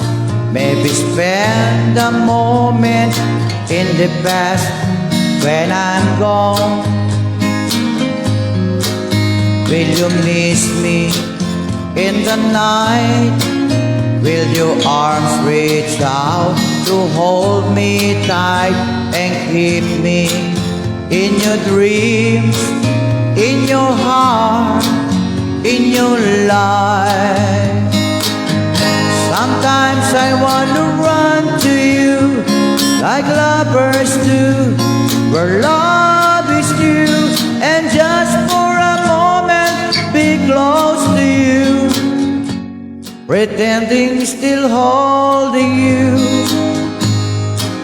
Maybe spend a moment in the past when I'm gone. Will you miss me in the night? Will your arms reach out to hold me tight and keep me in your dreams, in your heart, in your life? Sometimes I wanna run to you like lovers do, where love is true, and just for a moment be close to you, pretending still holding you.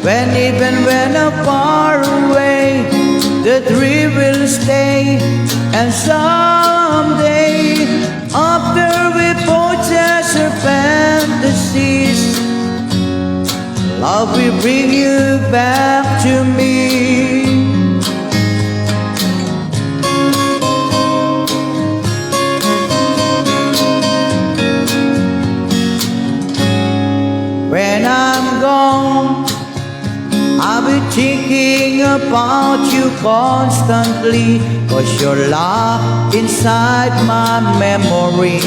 When, even when I'm far away, the dream will stay. And someday, after we possess our fantasies, Bring you back to me. When I'm gone, I'll be thinking about you constantly, 'cause you're locked inside my memory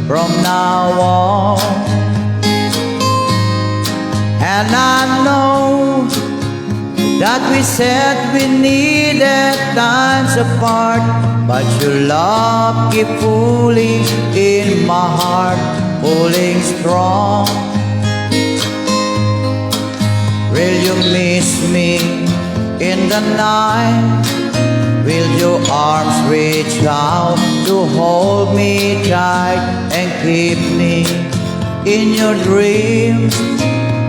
from now on. And I know that we said we needed times apart, but your love keep pulling in my heart, pulling strong. Will you miss me in the night? Will your arms reach out to hold me tight and keep me in your dreams,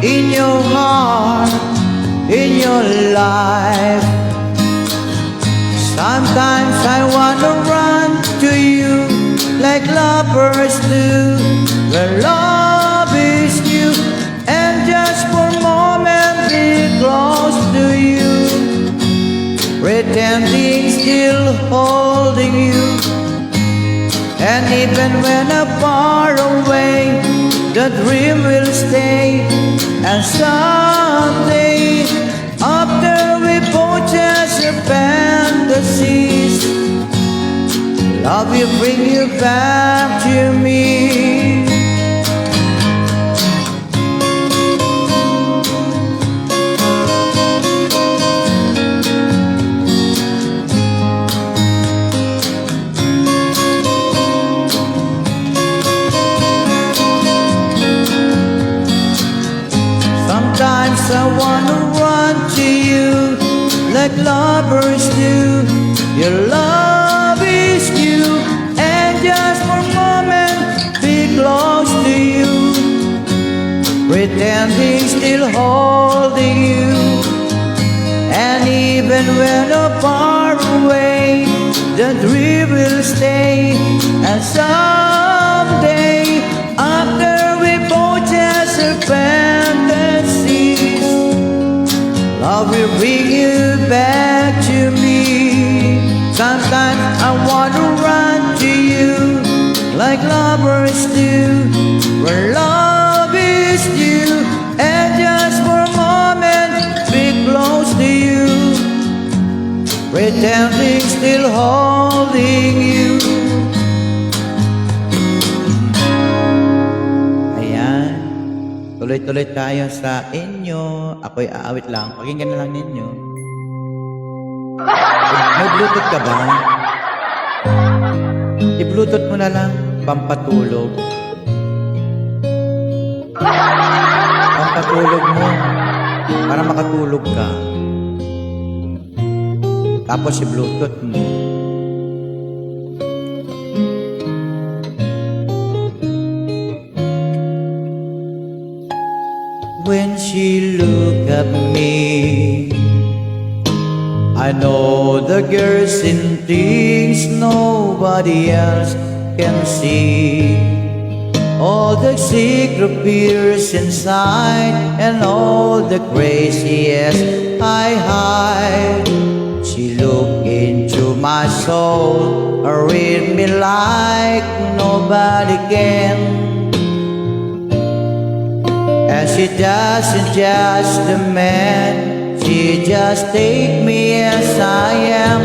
in your heart, in your life? Sometimes I wanna run to you like lovers do, where love is new, and just for a moment be close to you, pretending still holding you. And even when I'm far away, the dream will stay. And someday, after we both just fantasies, love will bring you back to me. Sometimes I wanna run to you like lovers do. Your love is new, and just for a moment be close to you, pretending still holding you. And even when I'm far away, the dream will stay. And someday, after we both just fantasies, love will bring you back to me. Sometimes I want to run to you like lovers do, where love is due, and just for a moment be close to you, pretending still holding you. Ayan. Tuloy-tuloy tayo sa inyo. Ako'y aawit lang. Pakinggan na lang ninyo. May Bluetooth ka ba? I-Bluetooth mo na lang. Pampatulog. Pampatulog mo. Para makatulog ka. Tapos i-Bluetooth mo. When she look at me, I know the girl's in things nobody else can see. All the secret fears inside and all the craziest I hide. She look into my soul, read me like nobody can. And she doesn't judge the man, she just take me as I am.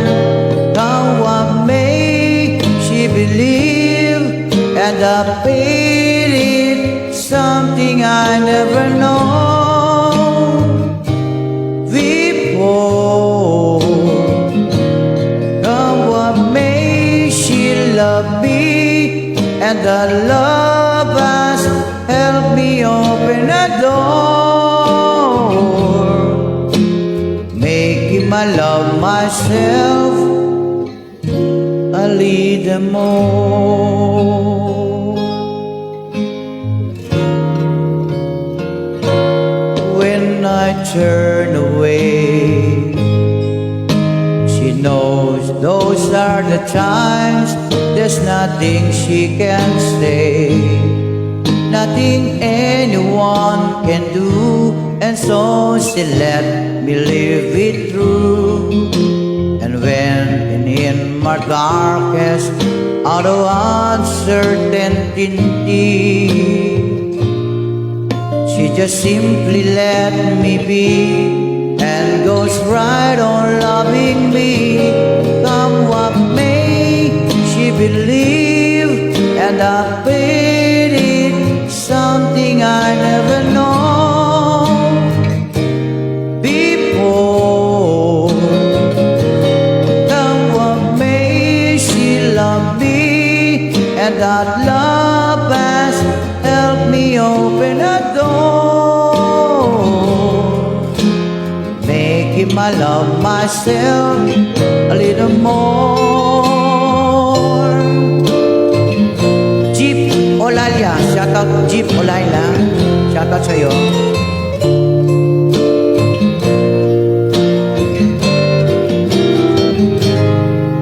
Come what may, she believe, and I feel it, something I never know before. Come what may, she love me, and the love has help me open a door. Making my love myself a little more. When I turn away, she knows those are the times there's nothing she can say, nothing anyone can do, And so she let me live it through. And when in, in my darkest hour of uncertainty, she just simply let me be and goes right on loving me. Come what may, she believed, and I paid it, something I never know before. Come what may, she loved me, and that love has helped me open a door. Making my love myself a little more. Jeep Olalia, shout out Jeep Olalia. Shout out sa'yo.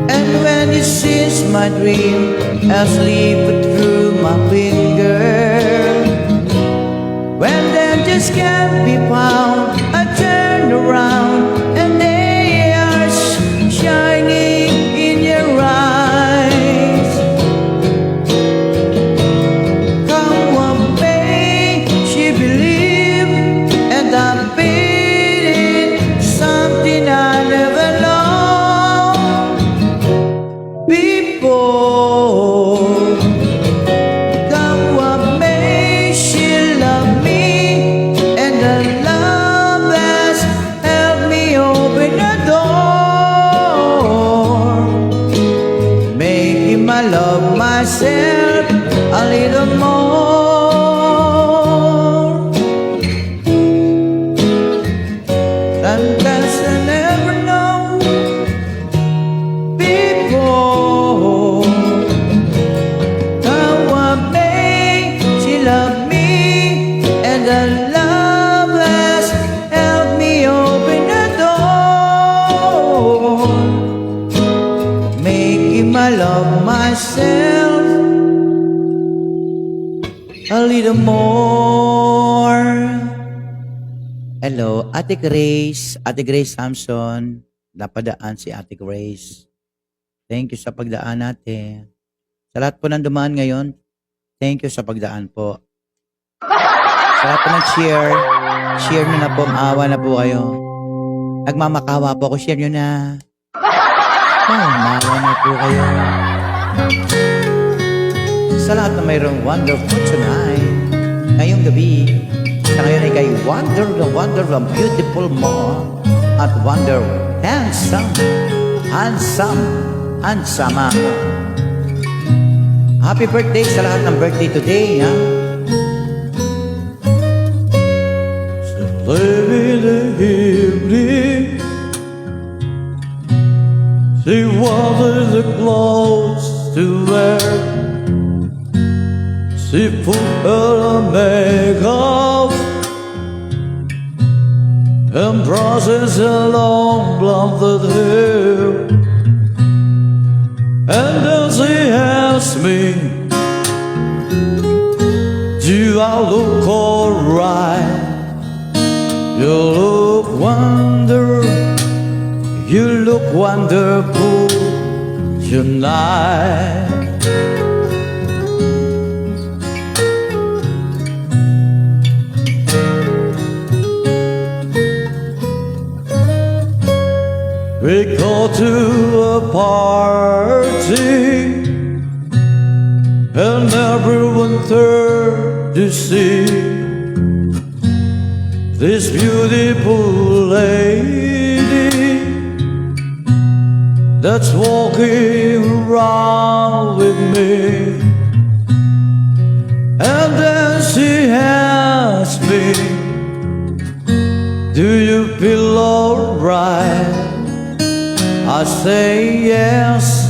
And when it seems my dream has slipped through my finger, when dangers can be found, I turn around and they are sh- shining in your eyes. Come what may, she believed, and I paid it, something I never know before. Come what may, she loved me, and the love has helped me open the door. Making my love myself a little more. Sometimes I never know before. Come what may, she loved me, and the love has helped me open the door. Making my love myself a little more. Hello, Ate Grace. Ate Grace Samson, napadaan si Ate Grace. Thank you sa pagdaan, ate. Sa lahat po ng dumaan ngayon, thank you sa pagdaan po. Sa lahat po ng share, share nyo na po, maawa na po kayo. Nagmamakawa po ako, share nyo na. Oh, maawa na po kayo. Sa lahat na mayroong wonderful tonight, ngayong gabi, sa ngayon ay kay Wonder the Wonder, the beautiful mo, at Wonder handsome, handsome, handsome. Happy birthday sa lahat ng birthday today, ha? She lay in the evening, she wanted the clothes to wear. She put her makeup and brushes her long blonde hair. And then she asked me, "Do I look alright?" "You look wonder, you look wonderful tonight." We go to a party and everyone turn to see this beautiful lady that's walking around with me. And then she asked me, "Do you feel alright?" I say, "Yes,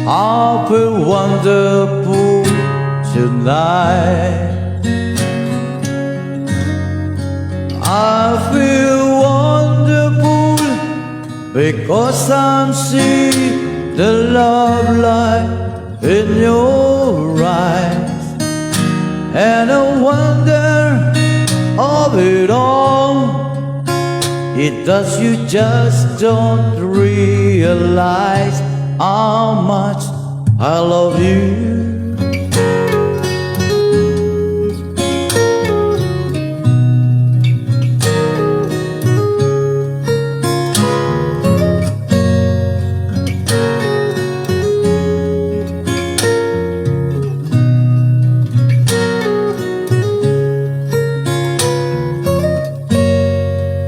I feel wonderful tonight. I feel wonderful because I'm seeing the love light in your eyes. And I wonder of it all It does, you just don't realize how much I love you.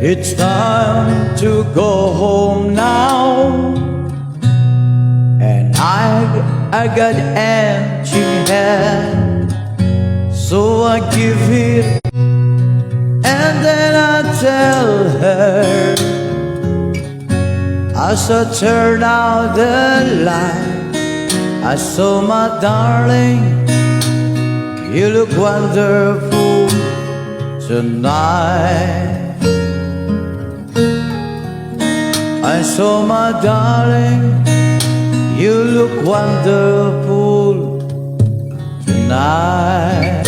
It's time to go home now. And I, I got empty hand. So I give it. And then I tell her, as I turn out the light, I saw my darling, you look wonderful tonight. I saw my darling, you look wonderful tonight.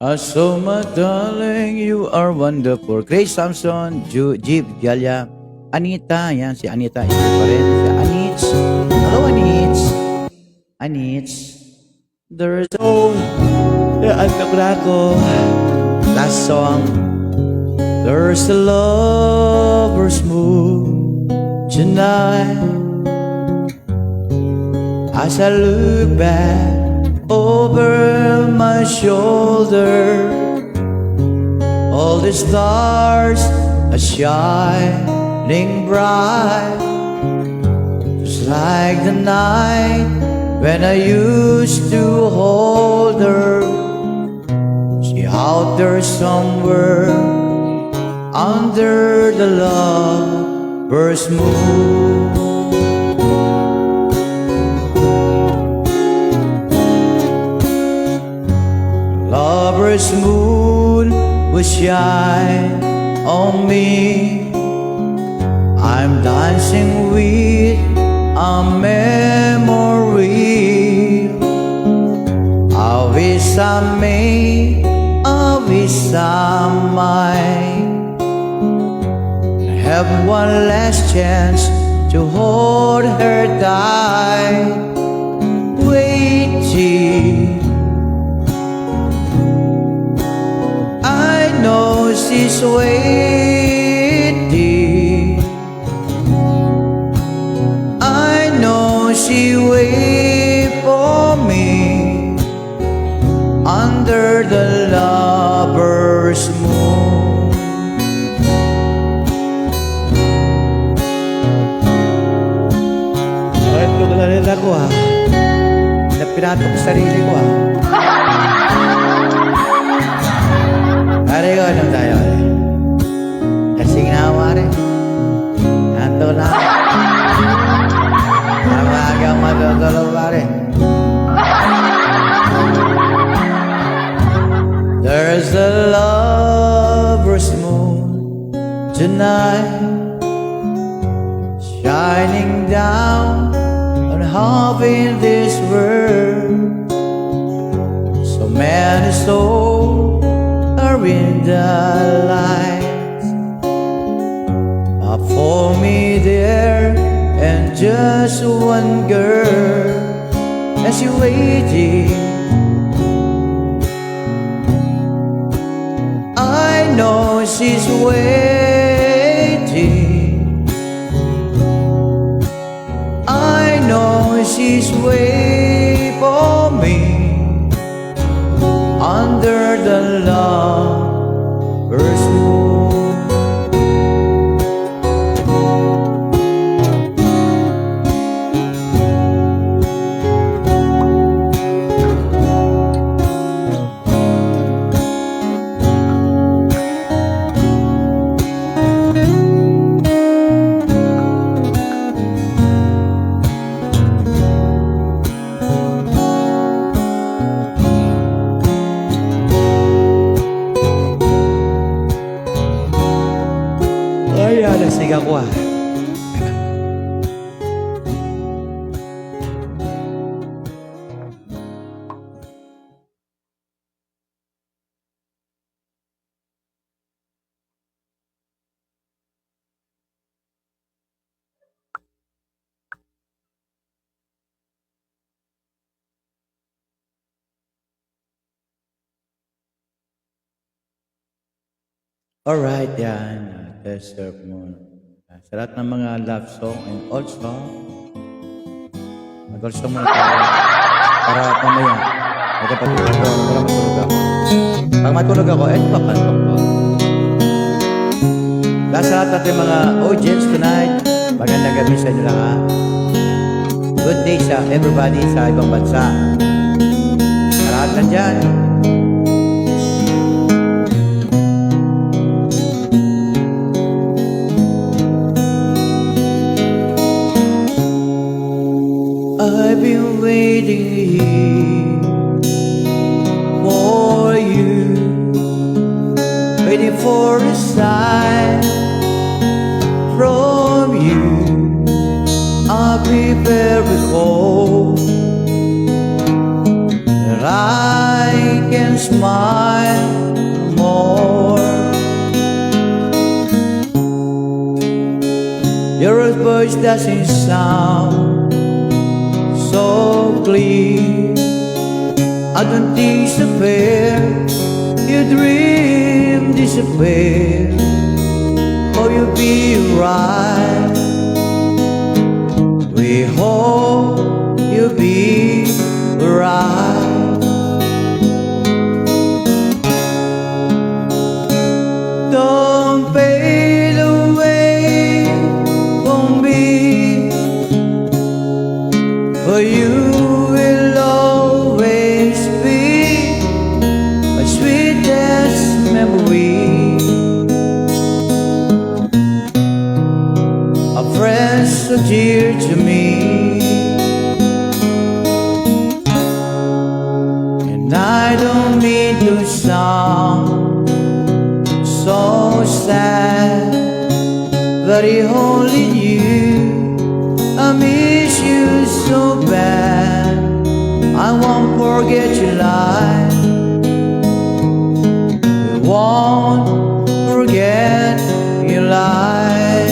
I saw my darling, you are wonderful. Grace Samson, Ju-, Jeep Galia, Anita, yan si Anita, isa pa rin, si Anits. Hello, Anits. Anits. There's, oh, yeah, ang kabra ko. Last song. There's a lover's moon tonight. As I look back over my shoulder, all the stars are shining bright, just like the night when I used to hold her. She out there somewhere under the lover's moon. Lover's moon will shine on me. I'm dancing with a memory. I wish I may, I wish I might have one last chance to hold her tight. Waiting, I know she's waiting. I know she wait for me under the lover's moon. Bakit ko kilala ko, ah? Napinatok sa sarili ko, ah. Pare ko, anong tayo, pare? Kasi nga, pare. Ato na. Ang aga matutulog, pare. There's a lover's moon tonight, shining down on half in this world. So many souls are in the light. But for me there and just one girl, and she waiting. I know she's waiting. I know she's wait for me under the lover's moon. Wah. Alright, yan. Ah, test serve mo. Ah, sa lahat ng mga love song and also, mag-love song muna tayo. Para mamaya, makapag-, para matulog ako. Pag matulog ako, eh, papantok ko. Lahat sa lahat natin mga audience tonight, magandang gabi sa inyo lahat. Good day sa everybody sa ibang bansa. Sa lahat nandyan. I've been waiting here for you, waiting for a sign from you. I'll be very cold that I can smile more. Your voice doesn't sound so clear. I don't disappear, your dream disappear. Oh, you'll be right. We hope you'll be right. Don't fade away from me, for you will always be my sweetest memory. A friend so dear to me, and I don't mean to sound so sad, but if only you, I miss you so bad. I won't forget your life. I won't forget your life.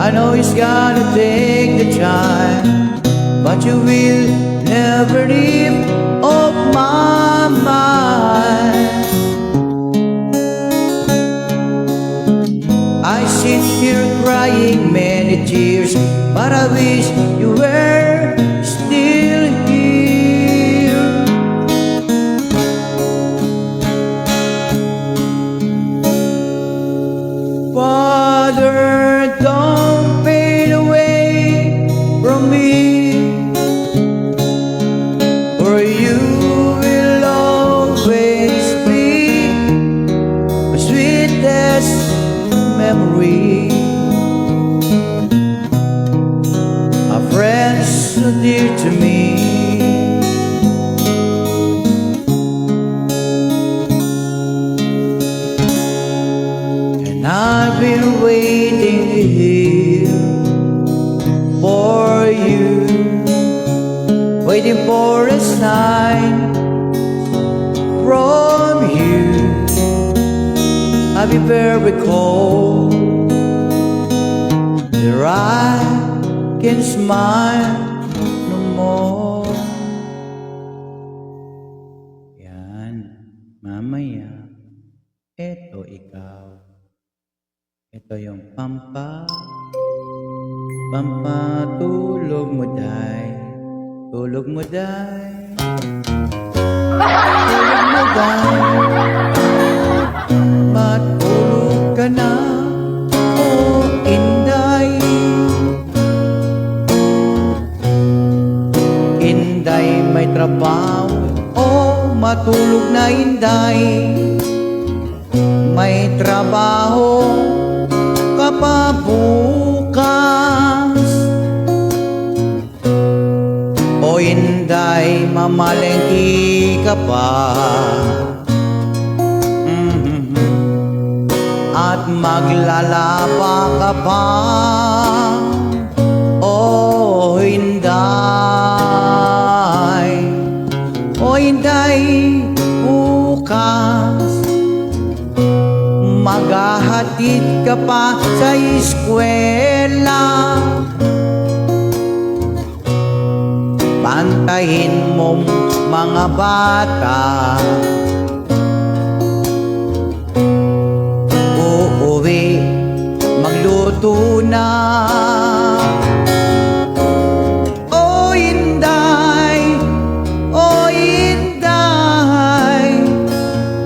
I know it's gonna take the time, but you will never leave off my mind. I sit here crying many tears, but I wish you were still here. Father, don't fade away from me, for you will always be my sweetest memory. A friend so dear to me, and I've been waiting here for you, waiting for a sign from you. I'll be very cold, that I can smile no more. Yan. Mamaya, eto ikaw. Ito yung pampa-, pampatulog mo, day. Tulog mo, day. Tulog mo, day. Matulog ka na, o inday. Inday, may trabaho, o matulog na, inday. May trabaho ka pa bukas, o inday, mamalengke ka pa. Maglalaba ka pa, o Inday. O Inday, bukas maghahatid ka pa sa eskwela. Bantayin mong mga bata. Uuwi, magluto na. O Inday, o Inday,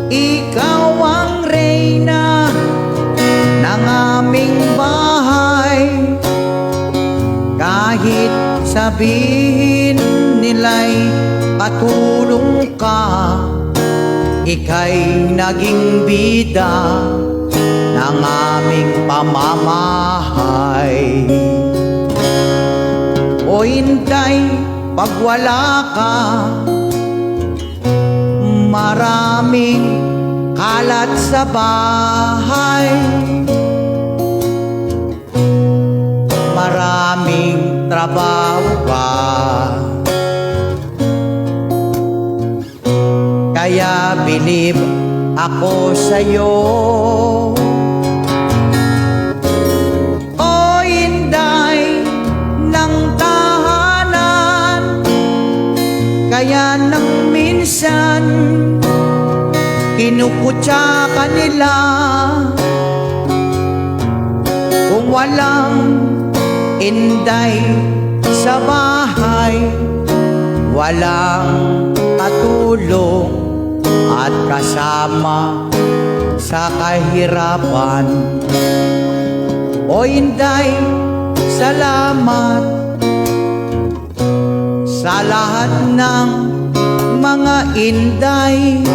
ikaw ang reyna ng aming bahay. Kahit sabihin nila'y katulong ka, ika'y naging bida ng aming pamamahay. O Inday, pag wala ka, maraming kalat sa bahay. Maraming trabaho pa. Kaya bilib ako sa'yo. O Inday ng tahanan, kaya nang minsan kinukutsa ka nila. Kung walang Inday sa bahay, walang katulong at kasama sa kahirapan. O Inday, salamat sa lahat ng mga Inday.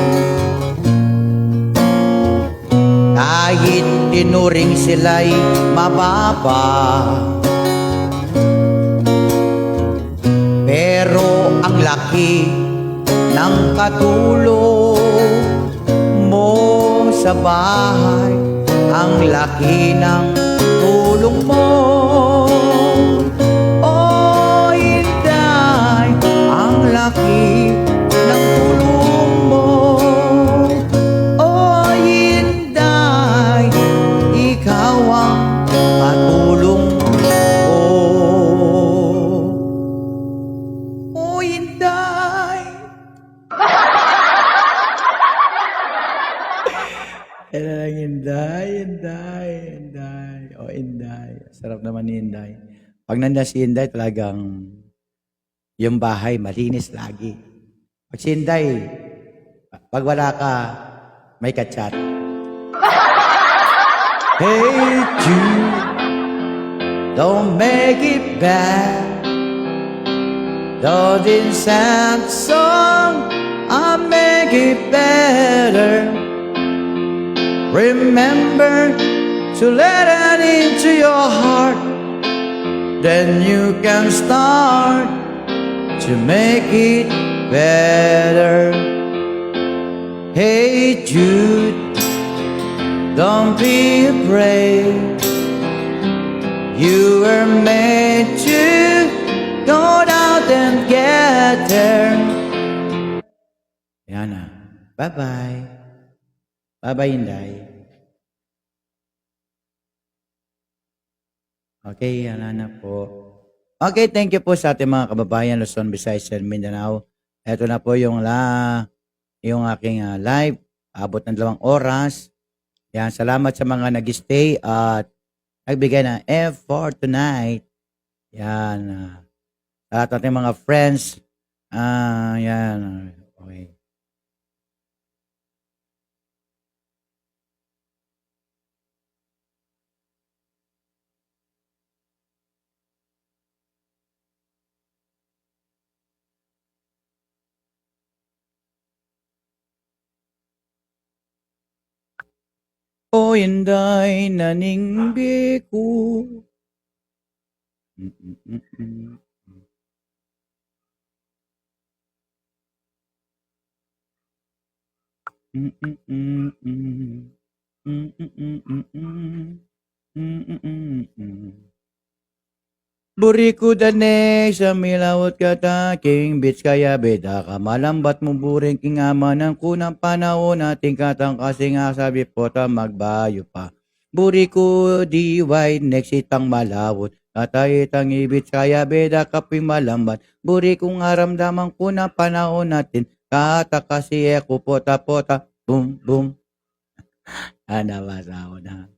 Kahit tinuring sila'y mababa, pero ang laki ng katulong mo sa bahay, ang laki ng tulong mo. O Inday, ang laki ng tulong mo. O Inday, ikaw ang katulong ko. O Inday. Kaya na lang, Inday, Inday, Inday. O, Inday. Sarap naman ni Inday. Pag nandiyan si Inday, talagang yung bahay, malinis lagi. Pag si Inday, pag wala ka, may ka-chat. Hey, Jude, don't make it bad. Though this sad song, I'll make it better. Remember to let it into your heart. Then you can start to make it better. Hey, Jude, don't be afraid. You were made to go out and get there. Yan na. Bye-bye. Bye-bye, Inday. Okay, yan na po. Okay, thank you po sa ating mga kababayan, Luzon, Visayas, and Mindanao. Eto na po yung la-, yung aking, ah, live. Abot ng dalawang oras. Yan, salamat sa mga nag-stay at nagbigay ng effort tonight. Yan, ah, sa ating mga friends. Ah, yan. Okay. O Inday na ning biku. Mm-mm-mm-mm. Mm, mm, mm, mm, mm. Mm, mm, mm, mm. Buri ku da ne sa milaut kata king beach, kaya beda ka malambat mu, buri king amanan ku nang panaun atin, katang kasi nga sabi pota magbayu pa. Buri ku di wai next itang malaut kata itang i beach, kaya beda ka pin malambat. Buri kung aramdaman ku nang panaun atin, kata kasi e ku pota-pota, boom, boom. Ana, basa ko na.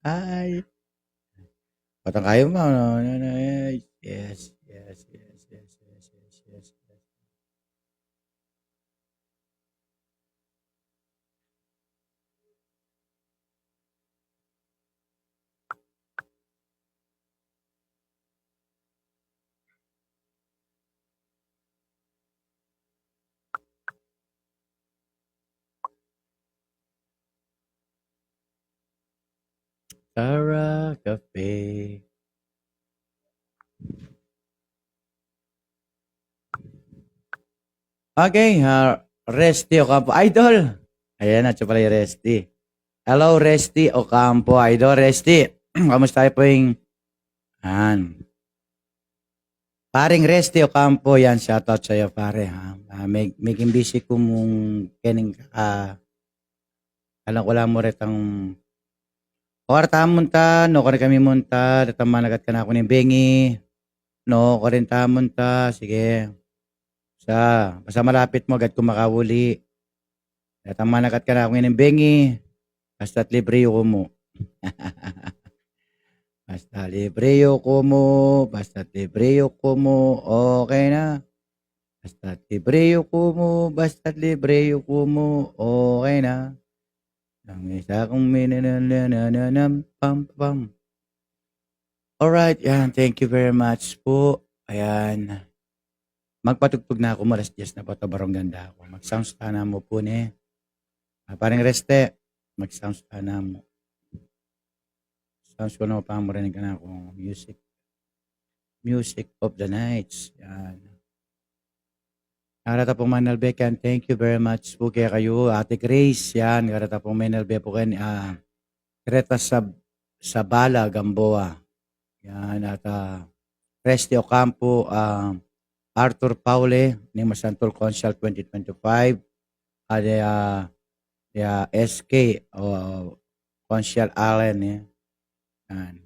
Ay. Patang kayo, ma. No, no, no, yes, yes, yes, yes, yes, yes, yes, yes. Tara Cafe. Okay, ah, Resty Ocampo. Idol! Ayan na, siya pala yung Resty. Hello, Resty Ocampo. Idol, Resty. Kamusta po yung... Yan. Paring Resty Ocampo, yan, shoutout sa'yo, pare, ha. Ah, may, may busy ku mung kening, ah, alam ko lang mu retang, o, arta munta, no, kari kami munta, datang managat kanaku ning bengi, no, kari ta munta, sige. Sa, basta malapit mu, agad ku makauli. Datang managat kanaku ning bengi, basta't libre yu ku mu. Basta libre yu ku mu, basta't libre yu ku mu, okay na. Basta't libre yu ku mu, basta't libre yu ku mu, okay na. Ang isa kong minananananam, pam, pam. Alright, yan. Thank you very much po. Ayan. Magpatugtog na ku, alas diyes na pota, barong ganda ku. Mag-sounds ta na mu po, ne. Ah, pareng Reste, mag-sounds ta na mu. Sounds ku na pa, marinig kanaku music. Music of the Nights. Yan. Kareta pung manalbe ken, thank you very much po kekayu, Ate Grace. Yan, kareta pung manalbe po ken, ah, Greta Sab-, Sabala Gamboa. Yan, at, ah, Resty Ocampo, ah, Arthur Paule, ning Masantul Council twenty twenty-five. At, ah, ya, S K, o, Council Allen, eh. Yan.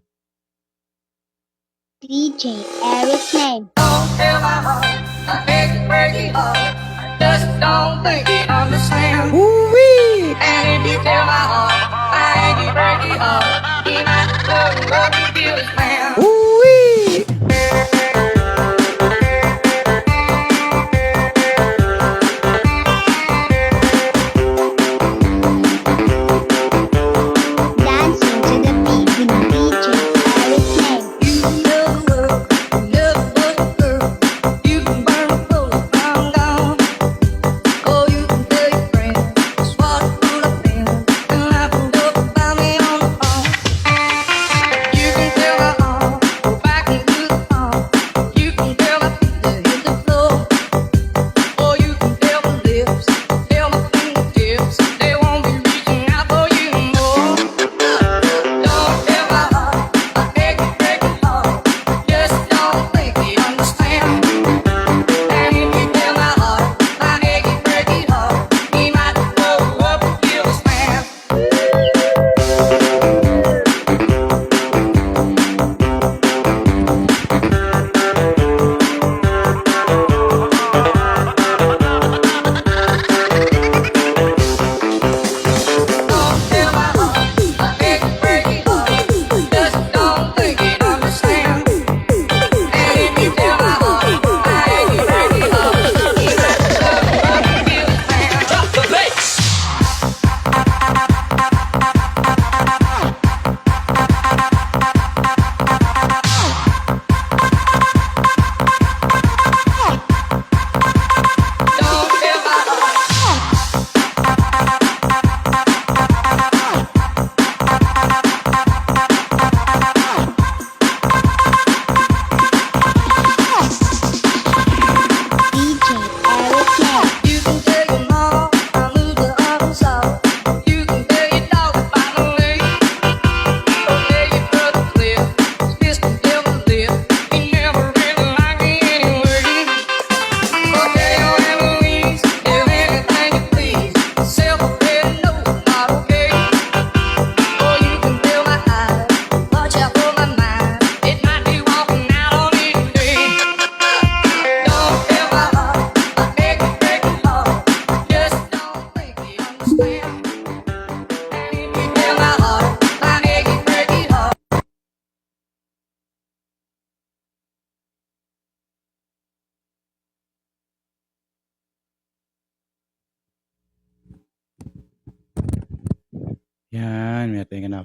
D J Eric's name. Don't tell my heart, I hate to break it up. I just don't think it understands. Ooh-wee! And if you tell my heart, I hate to break it up, he might love, love you, feel his man. Ooh-wee! Dancing to the beat with D J Eric's name. You know the world, you know the world. You can burn the world, I'm gone. Or you can tell your friends, just what a fool I've been. And I pulled up and found me on the phone. You can tell my heart.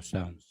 Sounds.